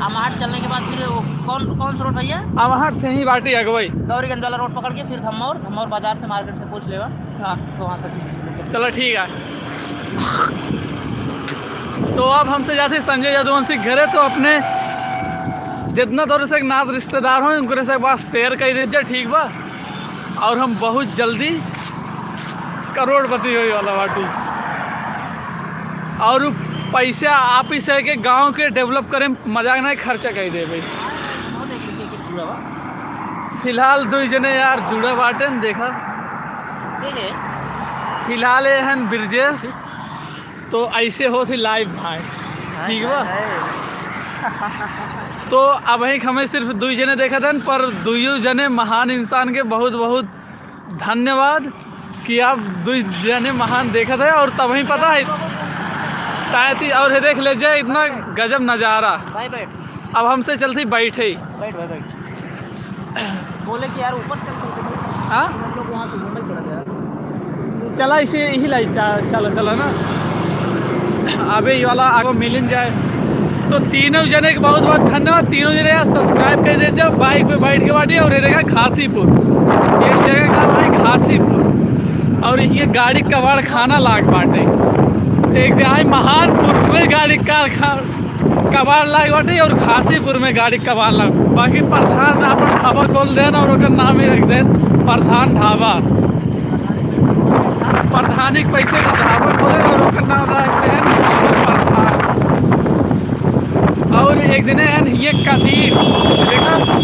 अमहट चलने के बाद फिर वो कौन, कौन सा रोड भैया? अमहट से ही बाटी अगवई। गौरीगंज वाला रोड पकड़ के फिर धम्मौर, धम्मौर बाजार से, मार्केट से पूछ लेवा। हाँ। तो वहाँ से चलो ठीक है। तो अब हमसे जाते संजय यदुवंशी घरे, तो अपने जितना तोरे से नात रिश्तेदार हो उनकरे से एक बार share कर दीजिए, ठीक बा? और हम बहुत जल्दी करोड़पति होए वाला बाटी। और उ पैसा आप ही से के गाँव के develop करे, मजाक नहीं, खर्चा कर देबे। फिलहाल दुई जने यार जुड़ा बाटेन, देखा। फिलहाल ये हन ब्रिजेश, तो ऐसे होत ही live भाई, ठीक बा? तो अब ही हमें सिर्फ दुई जने देखत हन, पर दुइयो जने महान इंसान के बहुत बहुत धन्यवाद कि आप दुई जने महान देखत है। और तब ही पता है तायती, और ये देख ले जाए इतना गजब नज़ारा। भाई बैठ। अब हमसे चलती बैठे। बैठ भाई, बैठ। बोले कि यार ऊपर चल, चल, चल। हाँ? हम लोग वहाँ से घूमल पड़ा था। चला इसे यही लाई, चा-, चला, चला ना। अबे ये वाला आगो मिलिन जाए। तो तीनों जने के बहुत बहुत धन्यवाद। तीनों जने यार subscribe कर दे जाओ। Bike पे बैठ के बाटी और ये देखा घासीपुर, ये जगह का नाम है घासीपुर। और ये गाड़ी कबाड़ खाना लाग बाटे। एक जगह है महानपुर में गाड़ी कारखाना कबाड़ लाग बाटे और घासीपुर में गाड़ी कबाड़ लाग। बाकी प्रधान आपन ढाबा खोल देन और ओकर नाम ही रख देन प्रधान ढाबा। प्रधानी के पैसे का ढाबा खोले और ओकर नाम रख देन प्रधान। और एक जने हैं ये कदीर, देखा,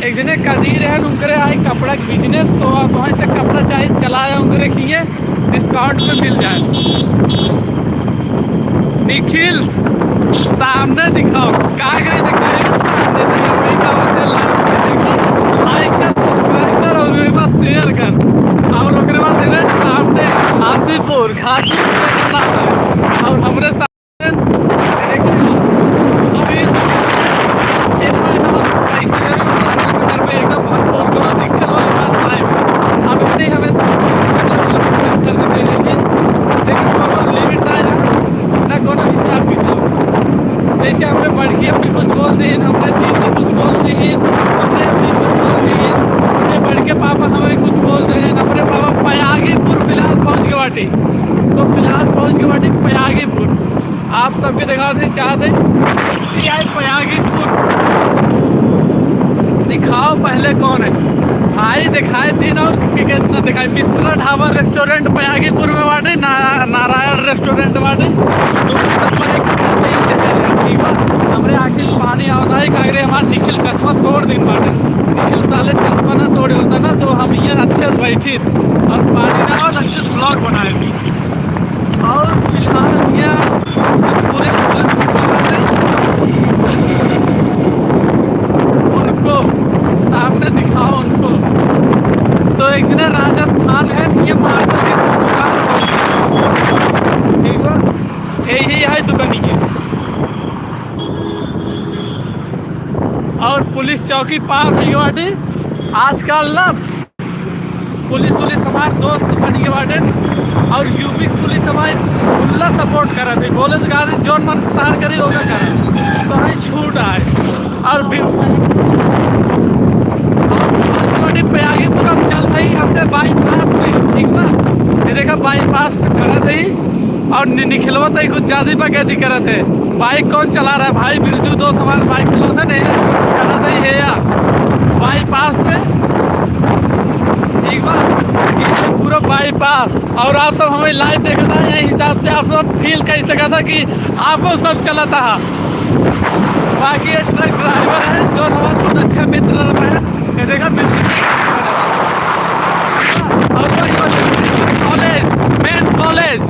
एक जने कदीर हैं, उनकरे आई कपड़ा के business, तो आप वहीं से कपड़ा चाहे चलाए उनकरे किए। Discount में मिल जाए। निखिल, सामने दिखाओ, का करे दिखाए? सामने दिखाओ, वही का होते हैं, like कर, subscribe कर और मेरे पास share कर। और ओकरे बाद इधर सामने घासीपुर, घासीपुर कितना है? और हमरे साथ एकदम भरपूर, कोनो दिक्कत वाली बात ना है। अब इतने हमें करके दे दीजिए, लेकिन कोनो limit ना रहा, ना कोनो हिसाब किताब। जैसे हमरे बड़की अम्मी कुछ बोल दे, हमरे दीदी कुछ बोल दे, हमरे अम्मी कुछ बोल दे, हमरे बड़के पापा हमें कुछ बोल दे, हमरे पापा पयागीपुर फिलहाल पहुँच के बाटे। तो फिलहाल पहुँच के बाटे पयागीपुर। आप सबके दिखा दे चाहते, ये आए पयागीपुर। दिखाओ पहले कौन है भाई, दिखाए दिन और कि-, कितना दिखाए। मिश्रा ढाबा restaurant पयागीपुर में बाटे, ना-, नारायण restaurant बाटे। दो नंबर एक, ठीक बा। हमरे आँखी से पानी आवत है, काहे रे हमार निखिल चश्मा तोड़ दिन बाटे। निखिल साले चश्मा ना तोड़े होता ना तो हम ये अच्छे से बैठी और पानी ना आवत, अच्छे से vlog बनाए। और फिलहाल यहाँ पूरे उनको सामने दिखाओ उनको। तो एक ना राजस्थान है, ये माता के दुकान, ठीक है, यही है दुकानी है। और पुलिस चौकी पार हुई बाटे। आजकल ना पुलिस उलिस हमार दोस्त बन के बाटे और यूपी पुलिस हमारे खुला support करत है। बोले तो कहा, "जौन मन तार करे, ओका करा।" तो हमें छूट आए। और भी, और पे आगे पूरा चल रही हमसे bypass में, ठीक बा? ये देखा, bypass पे चढ़ा रही। और नि-, निखिलवा तो कुछ ज्यादा ही बकैती करत है। Bike कौन चला रहा है भाई? बिरजू दोस्त हमारा bike चलाता नहीं, चलाता ही है यार bypass पे, ठीक बा? ये है पूरा bypass। और आप सब हमें live देखता है, यही हिसाब से आप सब feel कर सकता था कि आप लोग सब चलाता है। बाकी ये truck driver है जो हमारा बहुत अच्छा मित्र है। ये देखा, बिल्कुल। और वही होते हैं कॉलेज, मेन कॉलेज।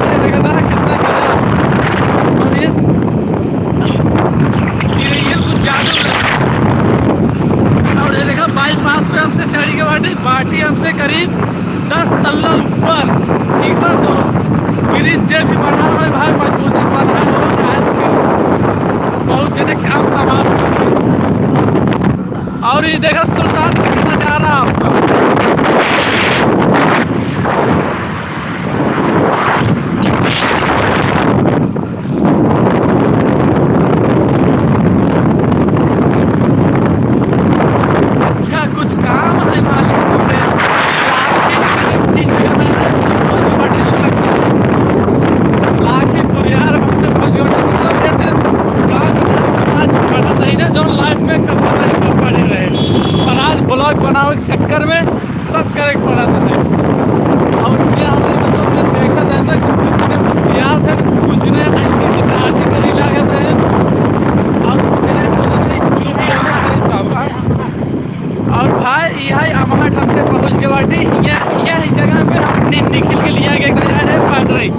ये देखा ना, कितना गजब। और ये चिड़ैया कुछ जादू है। और ये देखा, bypass पे हमसे चढ़ी के बाटी, बाटी हमसे करीब दस तल्ला ऊपर। एक बार तो bridge जे भी बना है भाई, मजबूती बना है, चाहे से। बहुत जने काम तमाम। और ये देखा सुल्तान का नजारा आप सब। अच्छा, कुछ काम है मालिक को दे। लाखीपुर यार, हमसे कुछ जोड़, मतलब, ऐसे काम आज पढ़त रही ना, जो लाइफ में कब पता नहीं कब पढ़े रहे। और आज ब्लॉग बनावे के चक्कर में सब करे के पड़त है। और ये हमरे मतलब में देखत है ना कि कुछ ने मुस्कियात है, कुछ ने ऐसी ऐसी दाढ़ी करी लागत है, और कुछ ने सोचत है चुप रहने के काम है। और भाई, यही अमहट हमसे पहुँच के बाटी, ये, यही जगह पे हम नि-, निखिल के लिया गया था, यार, है पादरी।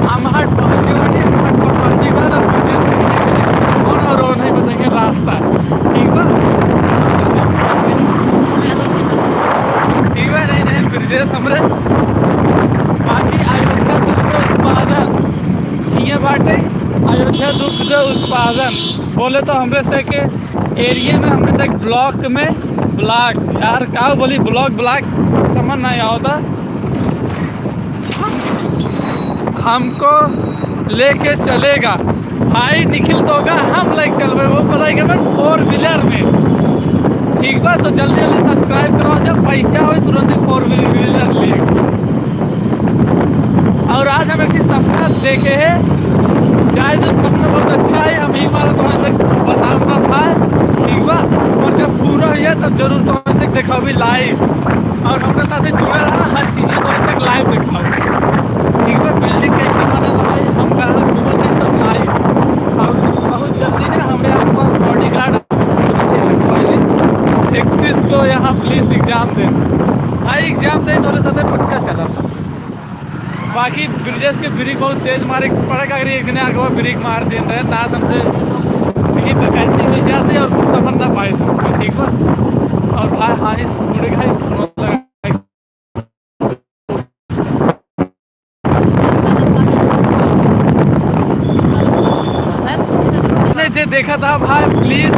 अमहट पहुँच के बाटी, अमहट पर पहुँची के बाद अब फिर जैसे और, और, और नहीं बताएंगे रास्ता, ठीक बा? ठीक बा, नहीं, नहीं, ब्रिजेश हमरे बाकी अयोध्या दुग्ध उत्पादन, ये बाटे अयोध्या दुग्ध उत्पादन। बोले तो हमरे से के एरिया में, हमरे से एक ब्लॉक में, ब्लॉक, यार, का बोली, ब्लॉक, ब्लॉक, समझ नहीं आवता। हमको लेके चलेगा भाई निखिल, तो का हम लेके चलबे, वो पता है कि अपन फोर व्हीलर में, ठीक बा? तो जल्दी जल्दी सब्सक्राइब करो, जब पैसा हो तुरंत ही फोर व्हीलर लिए। और आज हम एक सपना देखे हैं, चाहे जो सपना बहुत अच्छा है, हम एक बार तो ऐसे बताना था, ठीक बा? और जब पूरा हुआ तब जरूर तो ऐसे देखा भी लाइव, और हमरे साथ जुड़े रहा, हर चीजें तो ऐसे लाइव दिखाओ, ठीक बा? बिल्डिंग कैसे बना रहा है, हम कहाँ घूमत है, सब लाइव। और बहुत जल्दी ना हमरे आसपास बॉडीगार्ड इकतीस को यहाँ पुलिस एग्जाम दे, भाई एग्जाम दे, तोरे साथे पक्का चला। बाकी ब्रिजेश के ब्रेक बहुत तेज मारे पड़े, का करी, एक जने आगे ब्रेक मार देन रहे, ना हमसे ये बकैती हो जाती और कुछ समझ ना पाए, ठीक बा? और भाई, हाँ, इस मुड़े का ही फोन लगा। ने जे देखा था भाई, प्लीज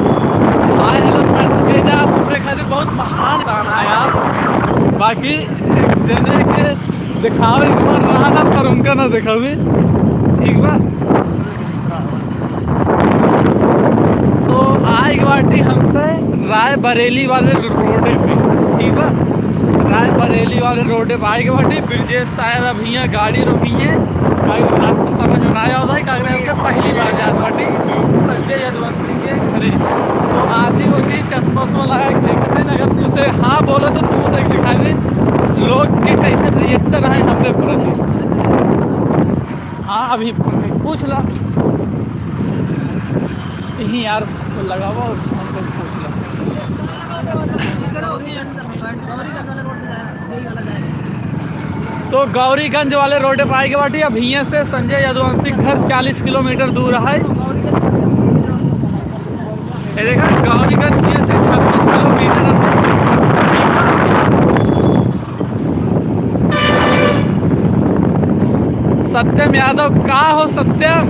हाय हेलो मैसेज भेजा, आप हमरे खातिर बहुत महान इंसान है यार। बाकी एक जने के दिखावे के मन रहा था, पर उनका ना दिखावे, ठीक बा? तो आए के बाटी हमसे रायबरेली वाले रोडे पे, ठीक बा? रायबरेली वाले रोडे पे आए के बाटी। ब्रिजेश शायद अब हियाँ गाड़ी रोकी है, भाई रास्ता समझ में ना आवत है, काहे कि हमके पहली बार जात बाटी संजय यदुवंशी के घरे। तो आज ही वो जी चश्मा उश्मा लगा के देखते हैं, अगर तुझसे हाँ बोला तो तू उसे दिखाई दे, लोग के कैसे रिएक्शन आए हमरे प्रति। हाँ, अभी पूछ ला। यहीं यार, तो लगावा और हम लोग पूछ ला। तो गौरीगंज वाले रोड पे आए के बाटी। अब हियाँ से संजय यदुवंशी के घर चालीस किलोमीटर दूर है। ये देखा, गौरीगंज हियाँ से छत्तीस किलोमीटर है। सत्यम यादव, का हो सत्यम?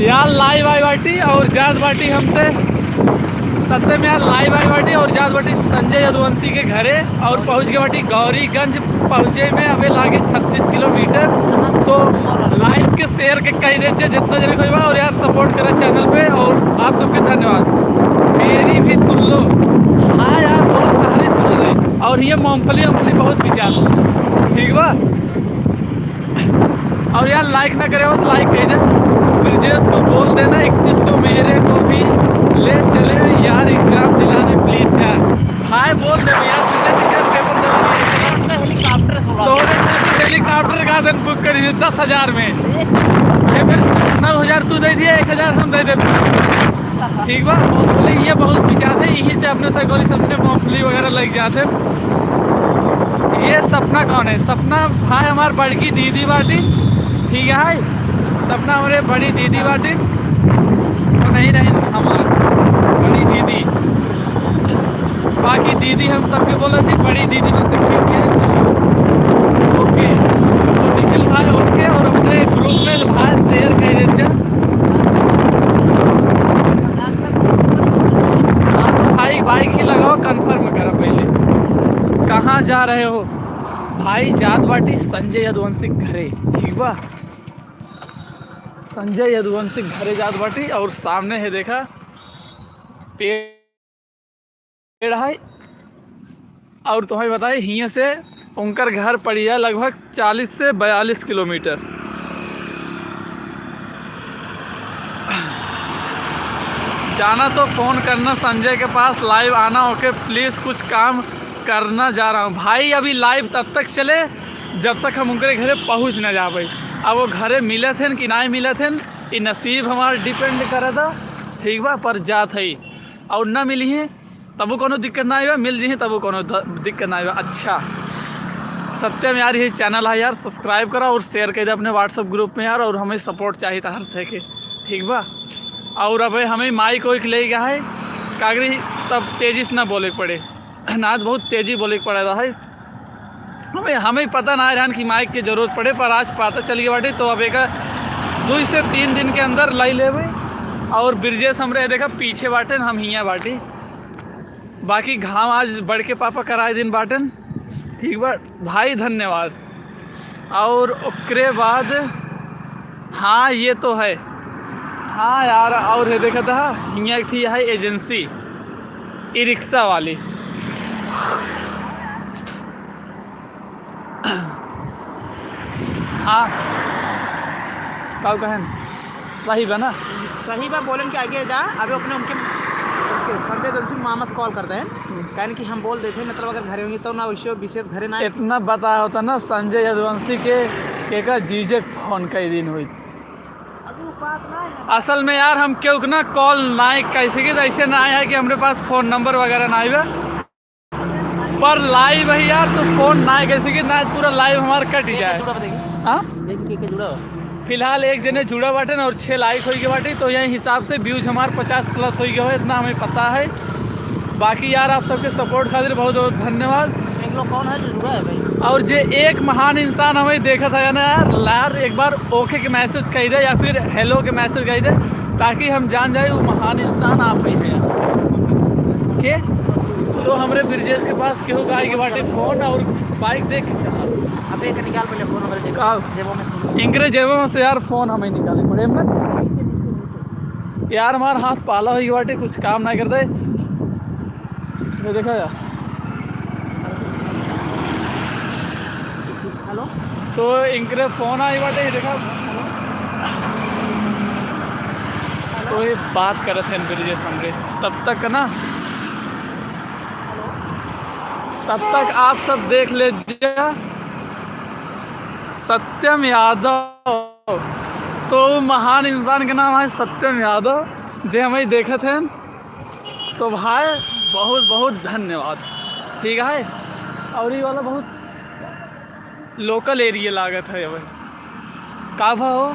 यार लाइव आई बाटी और जात बाटी हमसे। सत्यम यार लाइव आई बाटी और जात बाटी संजय यदुवंशी के घरे और पहुँच गए बाटी गौरीगंज। पहुँचे में अबे लागे छत्तीस किलोमीटर। तो लाइव के शेयर के कह देते जितना जने कोई बा, और यार सपोर्ट करा चैनल पे, और आप सबके धन्यवाद। मेरी भी सुन लो। हाँ यार, बोला तहरी सुन रही। और ये मूंगफली, मूंगफली बहुत बिकात, ठीक बा? और यार लाइक ना करे हो तो लाइक कह दे। ब्रिजेश को बोल देना इकतीस को मेरे को भी ले चले यार, एग्जाम दिलाने प्लीज यार। हाय बोल दे भैया, तुझे तो क्या पेपर देवानी है? हेलीकॉप्टर से उड़ा। तोरे साथ हेलीकॉप्टर का दिन बुक करी थी दस हजार में। ये फिर नौ हजार तू दे दिया, एक हजार हम दे देते। ठीक बा, मूंगफली ये बहुत बिकात है, यहीं से अपने सगोरी सबने मूंगफली वगैरह लग जाते। ये सपना कौन है? सपना भाई हमार बड़की दीदी बाटी, ठीक है, सपना हमारे बड़ी दीदी बाटी, तो नहीं, नहीं, हमार बड़ी दीदी। बाकी दीदी हम सबके बोला थी, बड़ी दीदी में से कोई है, तो, तो तो निखिल भाई OK, और अपने group में भाई share कर दे जा। हाँ, तो भाई, bike ही लगाओ, confirm करा पहले। कहाँ जा रहे हो? भाई, जात बाटी संजय यदुवंशी के घरे, ठीक बा? संजय यदुवंशी के घरे जात बाटी, और सामने है, देखा, पेड़ पेड़ है। और तुम्हें बताए, हियाँ से उनकर घर पड़ी है लगभग चालीस से बयालीस किलोमीटर। जाना तो phone करना, संजय के पास live आना OK, please, कुछ काम करना जा रहा हूँ भाई। अभी live तब तक चले जब तक हम उनके घरे पहुँच ना जाबे। अब वो घरे मिलत हन कि नाहीं मिलत हन, ये नसीब हमार depend करता, ठीक बा, पर जात है। और ना मिली हैं तबो कोनो दिक्कत ना आइबा, मिल जइहें तबो कोनो द-, दिक्कत ना आइबा। अच्छा सत्यम यार, यही channel है यार, subscribe करा और share कर दे अपने WhatsApp group में यार, और हमें support चाहिए था हर से के, ठीक बा। और अबे हमें mic वाइक ले गया है कागरी, तब तेजी से ना बोले के पड़े, ना तो बहुत तेजी बोले के पड़ा था है। हमें, हमें पता ना रहन कि mic के जरूरत पड़े, पर आज पता चल गया बाटे, तो अब एक दुई से तीन दिन के अंदर लाई लेबे। और ब्रिजेश हमरे देखा पीछे बाटेन, हम हियाँ बाटी। बाकी घाम आज बड़के पापा कराए दिन बाटेन, ठीक बा भाई, धन्यवाद। और ओकरे बाद, हाँ, ये तो है, हाँ यार, और है देखा था, हियाँ एक ठी है agency, ई रिक्शा वाली। हाँ, का कहन, सही बा ना? सही बा, बोलन के आगे जा, अबे अपने उनके, उनके संजय यदुवंशी मामा से call कर देन, हम्म। कहन कि हम बोल देते, मतलब अगर घरे होंगे तो ना, वैसे विशेष घरे ना आए। इतना बताया होता ना, संजय यदुवंशी के, के का जीजे के phone कई दिन हुई। असल में यार हम केहू के ना call ना कर सकी, तो ऐसे ना आए है कि हमरे पास phone number वगैरह ना आइबा। पर live है यार, तो phone ना कैसे कि ना पूरा live हमार कट ही जाए। हाँ? फिलहाल एक जने जुड़ा बाटे ना और छः like होई के बाटे, तो यही हिसाब से views हमार पचास plus होई गए हो, इतना हमें पता है। बाकी यार आप सबके support खातिर बहुत बहुत धन्यवाद। एक लोग कौन है जो जुड़ा है भाई? और जे एक महान इंसान हमें देखत है ना यार, यार एक बार OK के message कह दे या फिर hello के message कह दे, ताकि हम जान जाए वो महान इंसान आप ही हैं। के? तो हमरे ब्रिजेश के पास केहू का आइके बाटे phone और bike देख के चला। अबे एक निकाल पहले phone, हमरे जेब, का? जेबों में से। इनकरे जेबों में से यार phone हमें निकाले पड़े में। यार हमार हाथ पाला होई बाटे, कुछ काम ना करते। ये देखा यार। Hello। तो इनकरे phone आई बाटे, ये देखा। तो ये बात करत हैं ब्रिजेश हमरे। तब तक ना, तब तक आप सब देख ले जा सत्यम यादव। तो वो महान इंसान के नाम है सत्यम यादव, जे हमें देखत हैं। तो भाई बहुत बहुत धन्यवाद, ठीक है। और ये वाला बहुत local area लागत है। अब का भा हो?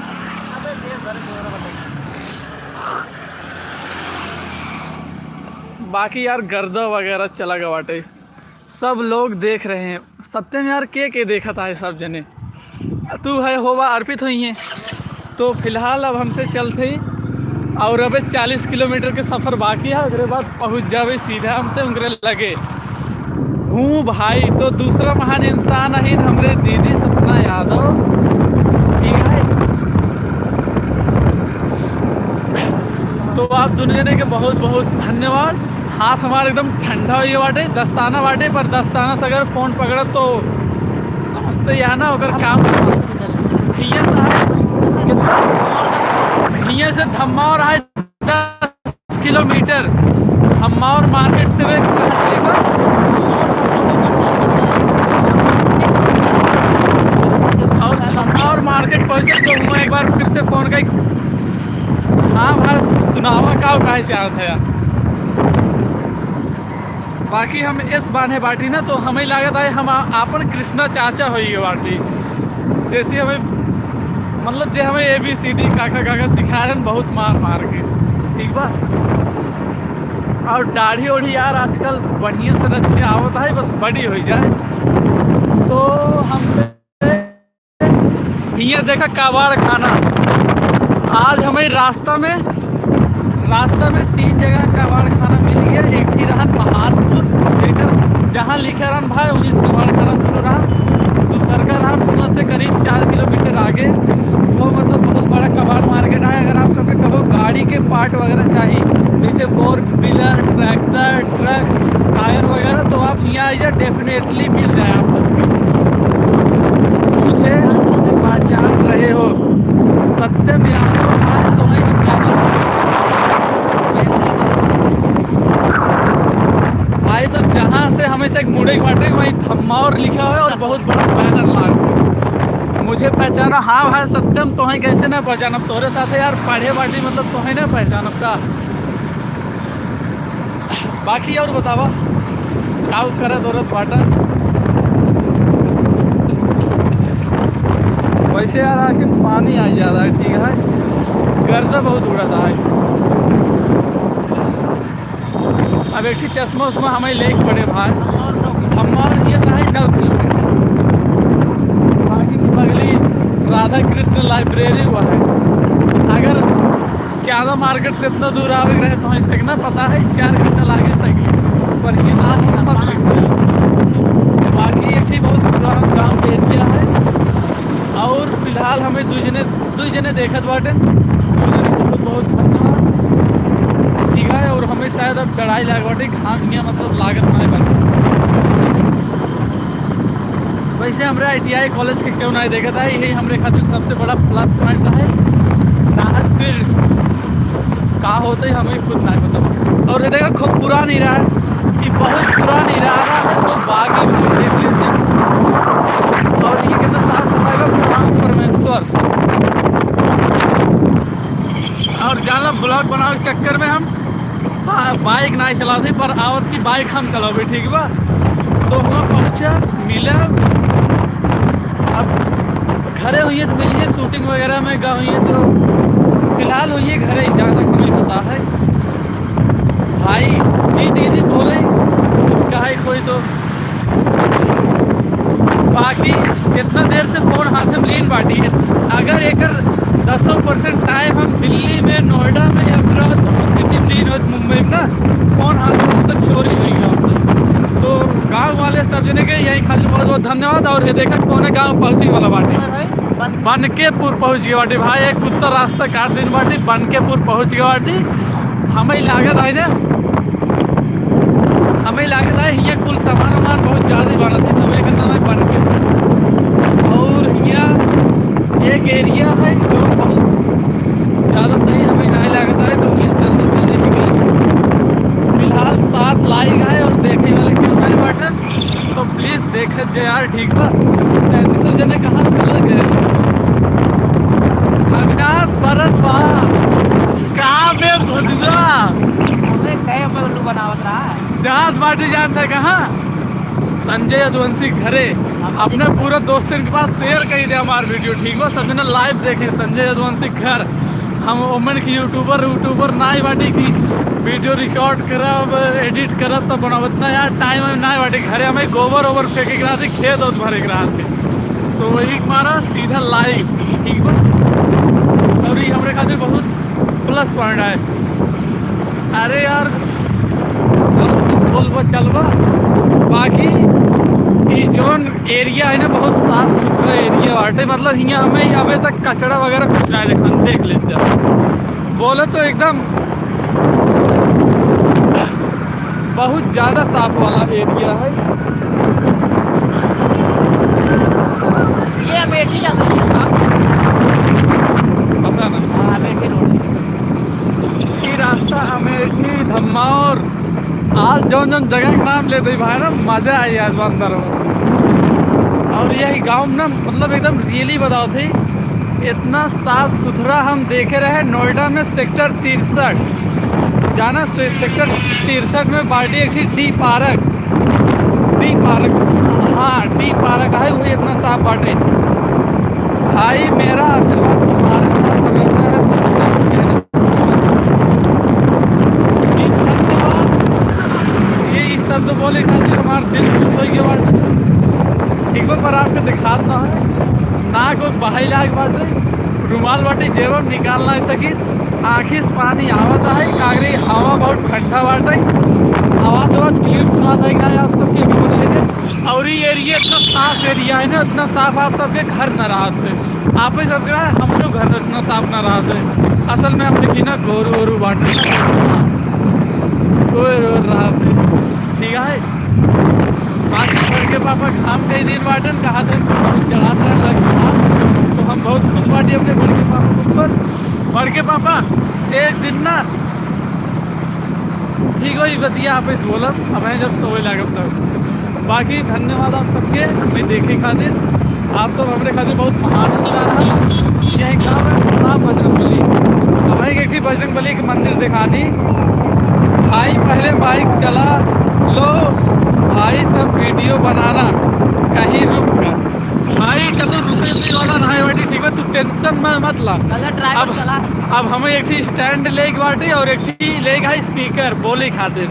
बाकी यार गर्दा वगैरह चला गया बाटे, सब लोग देख रहे हैं। सत्यम यार के के देखत है सब जने, तू है होबा अर्पित हुई हैं। तो फिलहाल अब हमसे चलते ही और अबे चालीस किलोमीटर के सफर बाकी है, ओकरे बाद पहुँच जाबे सीधा हमसे उनकरे लगे। हूँ भाई, तो दूसरा महान इंसान है हमरे दीदी सपना यादव, ठीक है। तो आप दुनों जने के बहुत बहुत धन्यवाद। हाथ हमार एकदम ठंडा होइ गया बाटे, दस्ताना बाटे, पर दस्ताना से अगर phone पकड़ब तो समझते ही है ना, ओकर काम। हियाँ से है कितना, हियाँ से धम्मा और है दस किलोमीटर। धम्मा और market से वे और धम्मा और market पहुँचे तो हम एक बार फिर से phone कर, हाँ भाई, सुनावा का काहे चाहत है यार। बाकी हम इस बान्हे बाटी ना, तो हमें लागत है हम आ-, आपन कृष्णा चाचा होई गए बाटी। जैसे हमें, मतलब, जे हमें A B C D काका काका सिखाए रहन बहुत मार मार के, ठीक बा। और दाढ़ी ओढ़ी यार आजकल बढ़िया से रच के आवत है, बस बड़ी हो जाए। तो हमसे ये देखा कबाड़ खाना। आज हमें रास्ता में, रास्ता में तीन जगह कबाड़ खाना मिल गया। एक ही रहन बहादुर, जेकर जहाँ लिखे रहन भाई, वहीं से कबाड़ खाना शुरू रहा। दूसर का रहा, वहाँ से करीब चार किलोमीटर आगे, वो मतलब बहुत बड़ा कबाड़ मार्केट है। अगर आप सबके कबो गाड़ी के पार्ट वगैरह चाहिए, जैसे फोर व्हीलर, ट्रैक्टर, ट्रक, टायर वगैरह, तो आप यहाँ आइए, डेफिनेटली मिल जाए आप सबको। मुझे पहचान रहे हो, सत्यम यादव, आज तुम्हें हम जाने। भाई, तो जहाँ से हमेशा एक मुड़े के बाटे, वहीं धम्मा और लिखा है और बहुत बड़ा बैनर लाग है। मुझे पहचाना? हाँ भाई सत्यम, तोहे कैसे ना पहचानब, तोरे साथे यार पढ़े बाटी, मतलब तोहे ना पहचानब का? बाकी और बतावा, का करे दौरत बाटा? वैसे यार आके पानी आ जाता है, ठीक है, गर्दा बहुत उड़ाता है। अब एक ठे चश्मा उश्मा हमें लेके पड़े भाई। हमार ये रहा है नौ किलोमीटर, बाकी की बगली राधा कृष्ण लाइब्रेरी हुआ है। अगर ज्यादा मार्केट से इतना दूर आवे के रहे तो ऐसे ना पता है चार घंटा लागे साइकिल से, पर ये ना है, मत लिख। बाकी एक ही बहुत पुराना गाँव के एरिया है। और फिलहाल हमें दो जने, दो जने देखत बाटे, दो जने बहुत बहुत धन्यवाद, ठीक है। और हमें शायद अब चढ़ाई लाग बाटे, घाम हियाँ मतलब लागत ना बाटे। वैसे हमरे आईटीआई कॉलेज के क्यों नहीं देखत है, यही हमरे खातिर सबसे बड़ा प्लस पॉइंट है। आज फिर का होते हमें खुद नहीं पता। और ये देखो खूब पुरान इरादा, ये बहुत पुरान इरादा है, तो बागी भाई देख लीजिए। और ये कितना साफ सफाई का प्रणाम परमेश्वर। और जाना ब्लॉग बनावे के चक्कर में हम बा-, बाइक ना चलाते, पर आवत की बाइक हम चलावे, ठीक बा। तो वहाँ पहुँचा, मिला। अब घरे हुई है तो मिलिए, शूटिंग वगैरह में गा हुई है, तो फिलहाल हुई है घरे, जहाँ तक हमें पता है। भाई जी दीदी बोले, कुछ कहा ही कोई तो। बाकी जितना देर से फोन हाथ में लीन बाटी, अगर एकर दसों परसेंट टाइम हम दिल्ली में, नोएडा में या फिर और कोनो सिटी में लीन होत, मुंबई में ना, फोन हाथ में तो चोरी हुई ना होता। तो गाँव वाले सब जने के यही खातिर बहुत बहुत धन्यवाद। और ये देखा कौन गाँव पहुँची वाला बाटी, बनकेपुर पहुँच गए बाटी भाई। एक कुत्ता रास्ता काट दिन बाटी, बनकेपुर पहुँच गए बाटी। हमें लागत है ना, हमें लागत है हियाँ कुल सामान वामान बहुत ज्यादा बनत है, तब एक नाम है बनकेपुर। और हियाँ एक एरिया है जो बहुत ज्यादा सही हमें नहीं लागत है, तो ये जल्दी जल्दी निकल। फिलहाल साथ लाइक है और देखे वाले क्यों नहीं बाटन, तो प्लीज देखत जे यार, ठीक बा? पैंतीसों जने कहाँ चल गए? अविनाश भरत बा, कहाँ बे भदुआ? अबे, कहे पे उल्लू बनावत रहा। जात बाटी जानत है कहाँ? संजय यदुवंशी घरे। अपने पूरा दोस्तन के पास शेयर करी दे हमार वीडियो, ठीक बा? सब जने लाइव देखे संजय यदुवंशी घर। हम ओमन की यूट्यूबर, यूट्यूबर नाई बाटी की वीडियो रिकॉर्ड करब, एडिट करब, तब बनावत ना यार, टाइम वाइम नाई बाटी। घरे हमें गोबर ओबर फेंके के रहते, खेत ओत भरे के रहते, तो वही मारा सीधा लाइव, ठीक बा? और ये हमरे खातिर बहुत प्लस पॉइंट है। अरे यार, बहुत कुछ बोलबो चलबो, बाकी ई जौन एरिया है ना, बहुत साफ सुथरा एरिया बाटे। मतलब हियाँ हमें अबे तक कचड़ा वगैरह कुछ ना देखा, देख लेते जा। बोले तो एकदम बहुत ज्यादा साफ वाला एरिया है। ये अमेठी जाता है, ये था। पता ना। हाँ, अमेठी रोड है। ये रास्ता अमेठी, धम्मावर, आज जौन जौन जगह के नाम लेते ही भाई ना, मजा आई आज अंदर में। और यही गाँव में ना, मतलब एकदम रियली बताओ थे, इतना साफ सुथरा हम देखे रहे नोएडा में सेक्टर तिरसठ। जाना से-, सेक्टर तिरसठ में बाटी एक ठी डी पार्क, डी पार्क, हाँ डी पार्क है, वही इतना साफ बाटे। भाई मेरा आशीर्वाद तुम्हारे साथ हमेशा है। ये धन्यवाद, ये इस शब्द बोले खातिर हमार दिल खुश हो गया बाटे। एक बार पर आपको दिखाता है। नाक ओक बहाई लाग बाटे, रुमाल बाटे जेब में निकाल ना सकी, आँखी से पानी आवत है। का करी, हवा बहुत ठंडा बाटे, आवाज आवाज क्लियर सुनात है कि ना आप सबके, कि बोले थे। और ये एरिया इतना साफ एरिया है ना, इतना साफ, आप सबके घर ना रहत है, आप ही सबके ना, हमरो घर इतना साफ ना रहत है। असल में हमने की ना गोरू वोरू बाटे, गोरू वोरू रहत है, ठीक है। बाकी बड़के पापा काम कई दिन बाटन, कहा थे चढ़ात रहे लग, तो हम बहुत खुश बाटी अपने बड़के पापा के ऊपर। बड़के पापा एक दिन ना ठीक होई बतिया, आप इस बोलब, अब मैं जब सोए लागब तब। बाकी धन्यवाद आप सबके हमें देखे खातिर। आप सब हमरे खातिर बहुत महान होता रहा। यही गाँव है, प्रणाम बजरंग बली। अब एक, एक ही बजरंग बली के मंदिर दिखा दी। भाई पहले बाइक चला लो भाई, तब वीडियो बनाना, कहीं रुक कर। भाई कतो रुके भी वाला ना है बाटी, ठीक है, तू टेंशन में मत ला। अगर ड्राइवर अब चला। अब हमें एक ही स्टैंड लेके बाटी और एक ही लेके है स्पीकर बोले खातिर,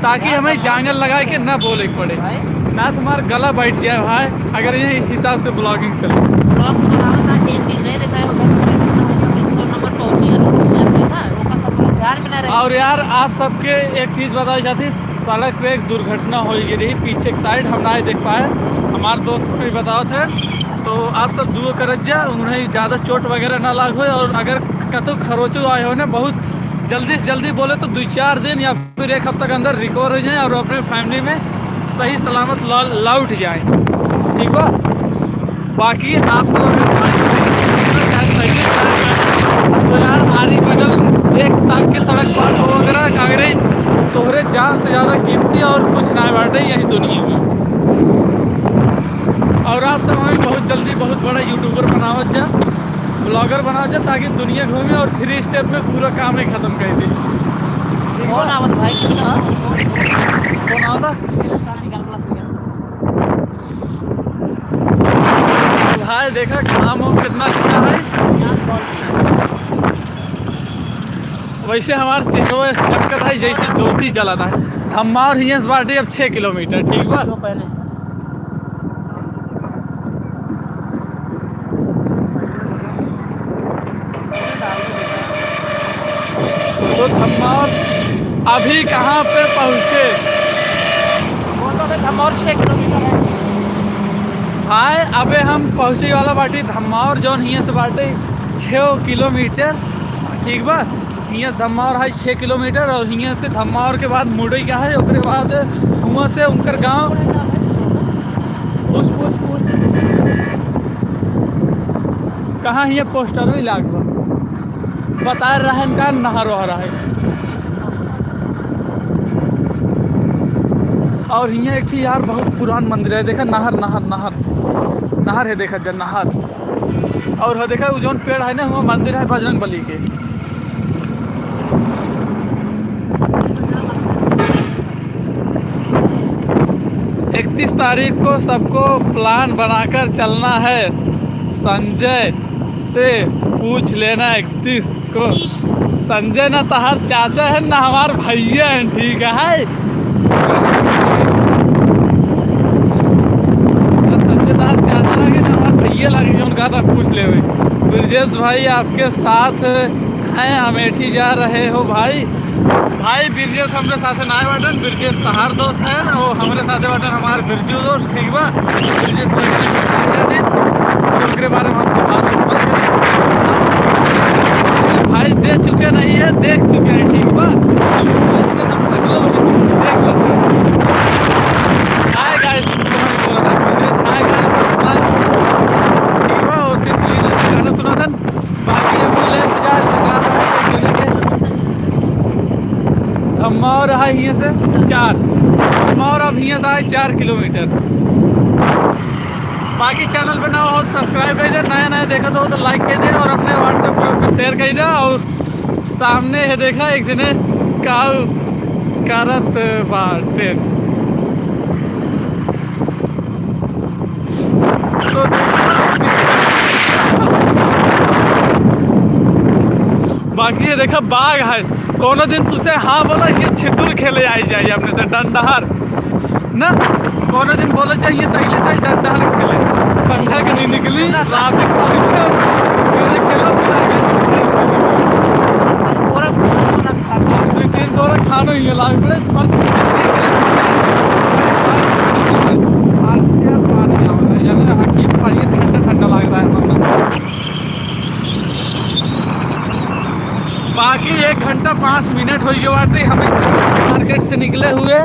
ताकि हमें जांगल लगा के ना बोले के पड़े, भाई। ना तुम्हारा गला बैठ जाए भाई, अगर यही हिसाब से ब्लॉगिंग चले। ब्लॉग तो बनावत ना, एक चीज नहीं दिखाए, उधर नंबर पहुंची है, रोटी यार देखा, ओका सब ध्यान में ना रहे। और यार, आप सबके एक चीज बताई जाती, सड़क पे एक दुर्घटना हो गई रही पीछे के साइड, हम ना देख पाए, हमारे दोस्त को भी बताओ थे। तो आप सब दुआ करत जा, उन्हें ज़्यादा चोट वगैरह ना लाग हो, और अगर कतौ खरोचो आए हो ना, बहुत जल्दी से जल्दी बोले तो दो चार दिन या फिर एक हफ्ता के अंदर रिकवर हो जाए और अपने फैमिली में सही सलामत लौ-, लौट जाए, ठीक बा। बाकी आप सब अगर बाइक खरीदना चाहे साइकिल खरीदना चाहे, तो यार आरी बगल देख ताक के सड़क पार हो, अगर कागरे तोहरे जान से ज़्यादा कीमती और कुछ ना बाटे यही दुनिया में। और आप सब हमें बहुत जल्दी बहुत बड़ा यूट्यूबर बनावत जा, ब्लॉगर बनावत जा, ताकि दुनिया घूमे और थ्री स्टेप में पूरा काम ही खत्म कर दे। कौन आवत भाई? हाँ? कौन आवता? भाई देखा, घाम वाम कितना अच्छा है। वैसे हमार चेहरो चमकत है जैसे ज्योति जलत है। धम्मावर हियां से बाटे अब छः किलोमीटर, ठीक बा। तो धम्मावर अभी कहाँ पे पहुँचे? वो तो अबे धम्मावर छः किलोमीटर है। हाय, अबे हम पहुँचे वाला बाटी धम्मावर, जौन हियां से बाटे छः किलोमीटर, ठीक बा। हियां से धम्मावर है छः किलोमीटर और हियां से धम्मावर के बाद मुड़े का है, ओकरे बाद हुआं से उनकर गांव। पूछ, पूछ, पूछ। कहाँ हियां पोस्टर भी लाग बा? बता रहे हैं का नहर वहर है। और हियां एक ठे यार बहुत पुरान मंदिर है, देखा नहर, नहर, नहर, नहर है, देखा जा नहर। और हो देखा, उ जौन पेड़ है ना, वो मंदिर है बजरंग बली के। इकतीस तारीख को सबको प्लान बनाकर चलना है। संजय से पूछ लेना इकतीस को। संजय ना तहार चाचा है, ना हमार भैया है, ठीक है? तो संजय तहार चाचा लगे ना हमार भैया लगे, उनका तो पूछ लेवे। ब्रजेश भाई आपके साथ हैं, अमेठी जा रहे हो भाई? भाई ब्रजेश हमरे साथे ना बाटन, ब्रजेश तहार दोस्त है ना, वो हमरे साथे बाटन, हमार बिरजू दोस्त, ठीक बा? ब्रजेश भाई के ओकरे बारे में हमसे बात मत करें। भाई दे चुके नहीं है, देख चुके हैं, ठीक बा? इसमें हम सब लोग देख लेते हैं। Hi guys, hi guys, ठीक बा? वो सिर्फ गाना सुना था। बाकी एम्बुलेंस जा रही है, धम्मावर है हियां से चार, धम्मावर अब हियां से है चार किलोमीटर। बाकी चैनल पे नवा हो तो सब्सक्राइब कर दे, नया नया देखत हो तो लाइक कर दे और अपने WhatsApp ग्रुप में शेयर कर दे। और सामने है देखा एक जने काल करत बाटे। तो बाकी ये देखा बाघ है, कोनो दिन तुसे हाँ बोला, ये छितुर खेले आई जाए अपने से डंडहर ना, कोनो दिन बोला जाए ये सगले से डंडहर खेले। संझा के नहीं निकली, रात के पानी से मेरे खेला पिला के दो तीन बोरा खाना ही लाग पड़े, पाँच छह पानी आ रहा है, यार, हकीम पानी ठंडा ठंडा लग रहा है। बाकी एक घंटा पाँच मिनट हो गए बाटे हमें मार्केट से निकले हुए।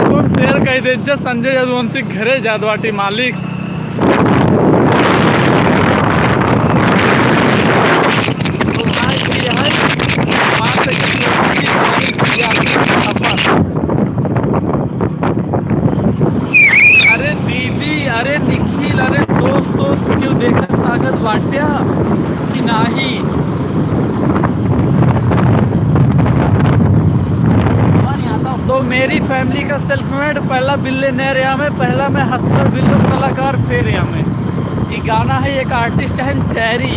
तुम शेयर कह दे, जस संजय यदुवंशी घरे जात बाटी मालिक। अरे दीदी, अरे निखिल, अरे दोस्त, दोस्त क्यों देखत ताकत बाट्या कि नाही? तो मेरी फैमिली का सेल्फ मेड, पहला बिलियनेयर या में, पहला मैं हसलर बिल्लो कलाकार फेर या में। ये गाना है, एक आर्टिस्ट है चेरी,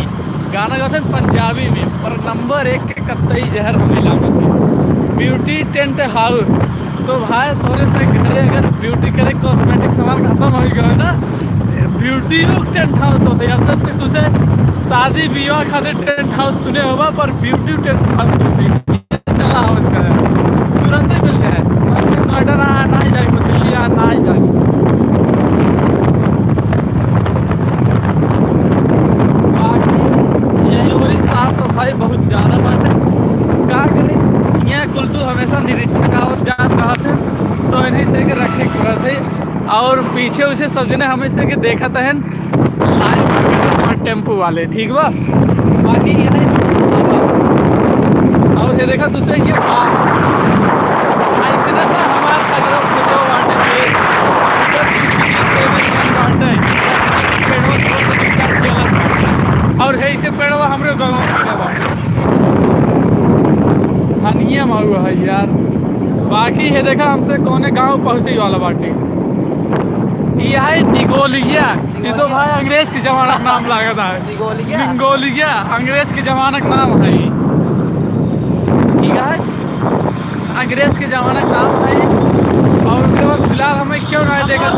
गाना गाते हैं पंजाबी में, पर नंबर एक के कत्तई जहर हमें लागत है। ब्यूटी टेंट हाउस। तो भाई, तोरे से घरे अगर ब्यूटी करे, कॉस्मेटिक सामान खत्म हो गया ना, ब्यूटी टेंट हाउस होते हैं। अब तक तुझे शादी विवाह खातिर टेंट हाउस सुने होगा, पर ब्यूटी टेंट हाउस होते हैं। चला आवत करे, तुरंत ही मिल जाए। नोएडा ना, ना ही जाए, दिल्ली आ, ना ही जाए। बाकी यही ओरी साफ सफाई बहुत ज्यादा बाटे। का करी, यहाँ कुल तो हमेशा निरीक्षक आवत जात रहत है, तो इन्हीं से के रखे के पड़त है। और पीछे उसे सब जने हमेशा के देखत हैं, लाइन और टेम्पू वाले, ठीक बा। बाकी ये है, और ये देखा तुझे ये बात, ऐसे ना था हमार सगरो खेतवा बाटे के, इधर पीछे से में सन बाटे, पेड़वा छोड़ के पीछे के अलग बाटे। और है इसे पेड़वा हमरे गाँव में बाटे। धनिया महुआ है यार। बाकी है देखा हमसे कौने गाँव पहुँचे वाला बाटे। ये है निगोलिया। ये तो भाई अंग्रेज के जमाना का नाम लागत है। निगोलिया? निगोलिया, अंग्रेज के जमाना का नाम है। ठीक है, अंग्रेज के जमाना का नाम है। और उसके बाद फिलहाल हमें क्यों ना देखा?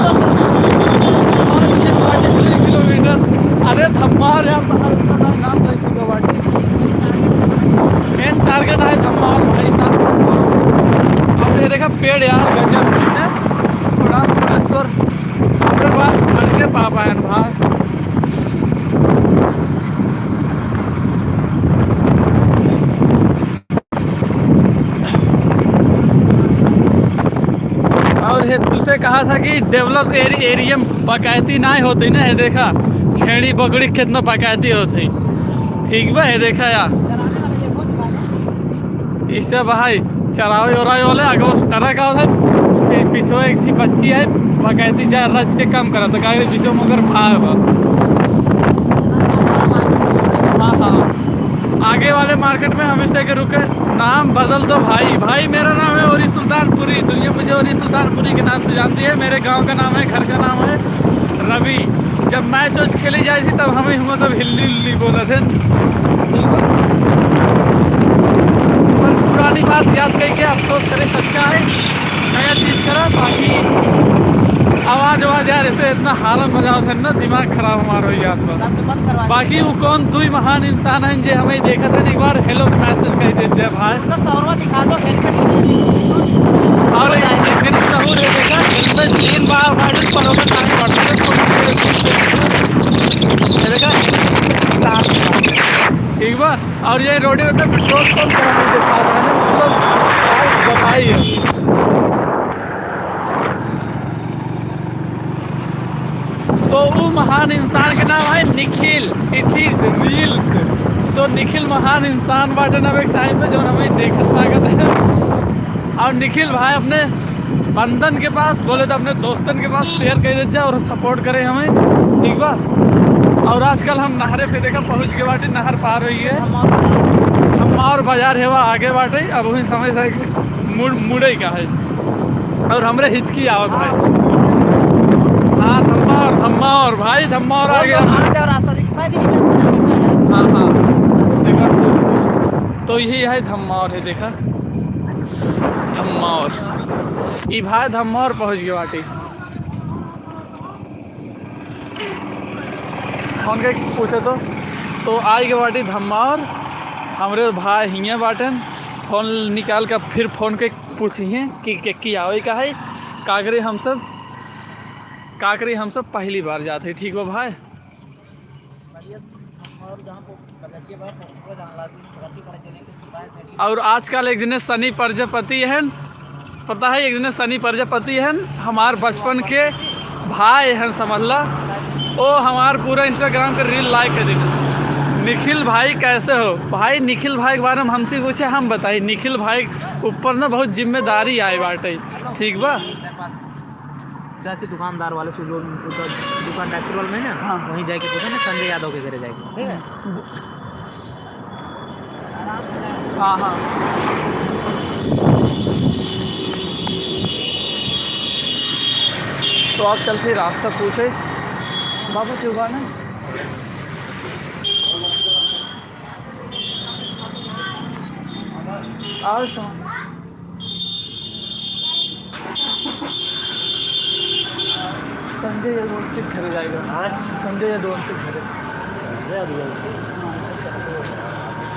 और ये साढ़े तीन किलोमीटर। अरे धम्मार यार, बाहर का नाम ले चुका बाटे। मेन टारगेट है धम्मार भाई साहब। और ये देखा पेड़ यार, गजब है। बड़ा फुलेश्वर। अरे वाह, बन के पापा है भाई। और ये तुझे कहा था कि डेवलप एरि-, एरिया में बकैती नाहीं होती ना, ये देखा, छेड़ी बकरी कितना बकैती होती। ठीक बा, ये देखा यार, इससे भाई चरावे ओरावे वाले आगे बस ट्रक आवत है, पी-, पीछे एक थी बच्ची है, बकैती जा रच के काम करत है, काहे बीचो में ओकर भाई बा। हाँ, हाँ। आगे वाले मार्केट में हमेशा के रुके। नाम बदल दो भाई। भाई, मेरा नाम है ओरी सुल्तानपुरी। दुनिया मुझे ओरी सुल्तानपुरी के नाम से जानती है। मेरे गांव का नाम है, घर का नाम है रवि। जब मैच वैच खेली जाए थी, तब हमें हुआ सब हिल्ली उल्ली बोला थे। पर पुरानी बात याद करके अफसोस करे, अच्छा है, नया चीज करा, बाकी आवाज आवाज यार, ऐसे इतना हारन बजावत है ना, दिमाग खराब हमार हो जात बा। बाकी वो कौन दुई महान इंसान हैं जे हमें देखत हैं, एक बार हेलो के मैसेज कर दे जय भाई। उनका सौरवा दिखा दो, हेलमेट नहीं है। और एक, एक जने सहूर है देखा, हेलमेट तीन बार फाटल पर ओकर टांग फाटल है, तो ये देखा, ठीक बा। और ये रोड पे पेट्रोल पंप का हमें दिखा रहा है, मतलब, भाई, भाई है। तो वो महान इंसान के नाम है निखिल, it is reels। तो निखिल महान इंसान बाटे ना एक टाइम पे, जो हमें देखत लागत है। और निखिल भाई अपने बंदन के पास, बोले तो अपने दोस्तन के पास शेयर कर दे जा और सपोर्ट करे हमें, ठीक बा। और आजकल हम नहरे पे देखा पहुँच गए बाटे, नहर पार हुई है। हम और बाजार हेवा आगे बाटे, अब वही समय से मुड़, मुड़े का है। और हमरे हिचकी आवत भाई। हाँ, धम्मा और, धम्मा और भाई, धम्मा और आ गया। हाँ, हाँ। देखा, तो यही है धम्मा और है, देखा। धम्मावर। ई भाई धम्मावर पहुँच गए बाटी। फोन के पूछे तो, तो आई के बाटी धम्मावर। हमरे भाई हियाँ बाटन। फोन निकाल के फिर फोन के पूछिए कि, कि, कि आवे का है। का करी हम सब, का करी हम सब पहली बार जात है। ठीक बा भाई। और आजकल एक जने सनी प्रजापति हन, पता है, एक जने सनी प्रजापति हन, हमार बचपन के भाई हन, समझ ला। ओ हमार पूरा Instagram के reel like कर देते। निखिल भाई कैसे हो? भाई निखिल भाई के बारे में हमसे पूछे, हम बताई। निखिल भाई ऊपर ना बहुत जिम्मेदारी आए बाटे, ठीक बा? चाय के दुकानदार वाले से जो उधर दुकान डॉक्टर वाले में ना, हाँ। वहीं जाके पूछे ना, संजय यादव के घरे जाके, ठीक है? हाँ, हाँ। तो आप चलते ही रास्ता पूछे, बाबू की दुकान है। आओ सो। संजय यदुवंशी के घरे जाएगा। हाँ? संजय यदुवंशी के घरे। संजय यदुवंशी? हाँ।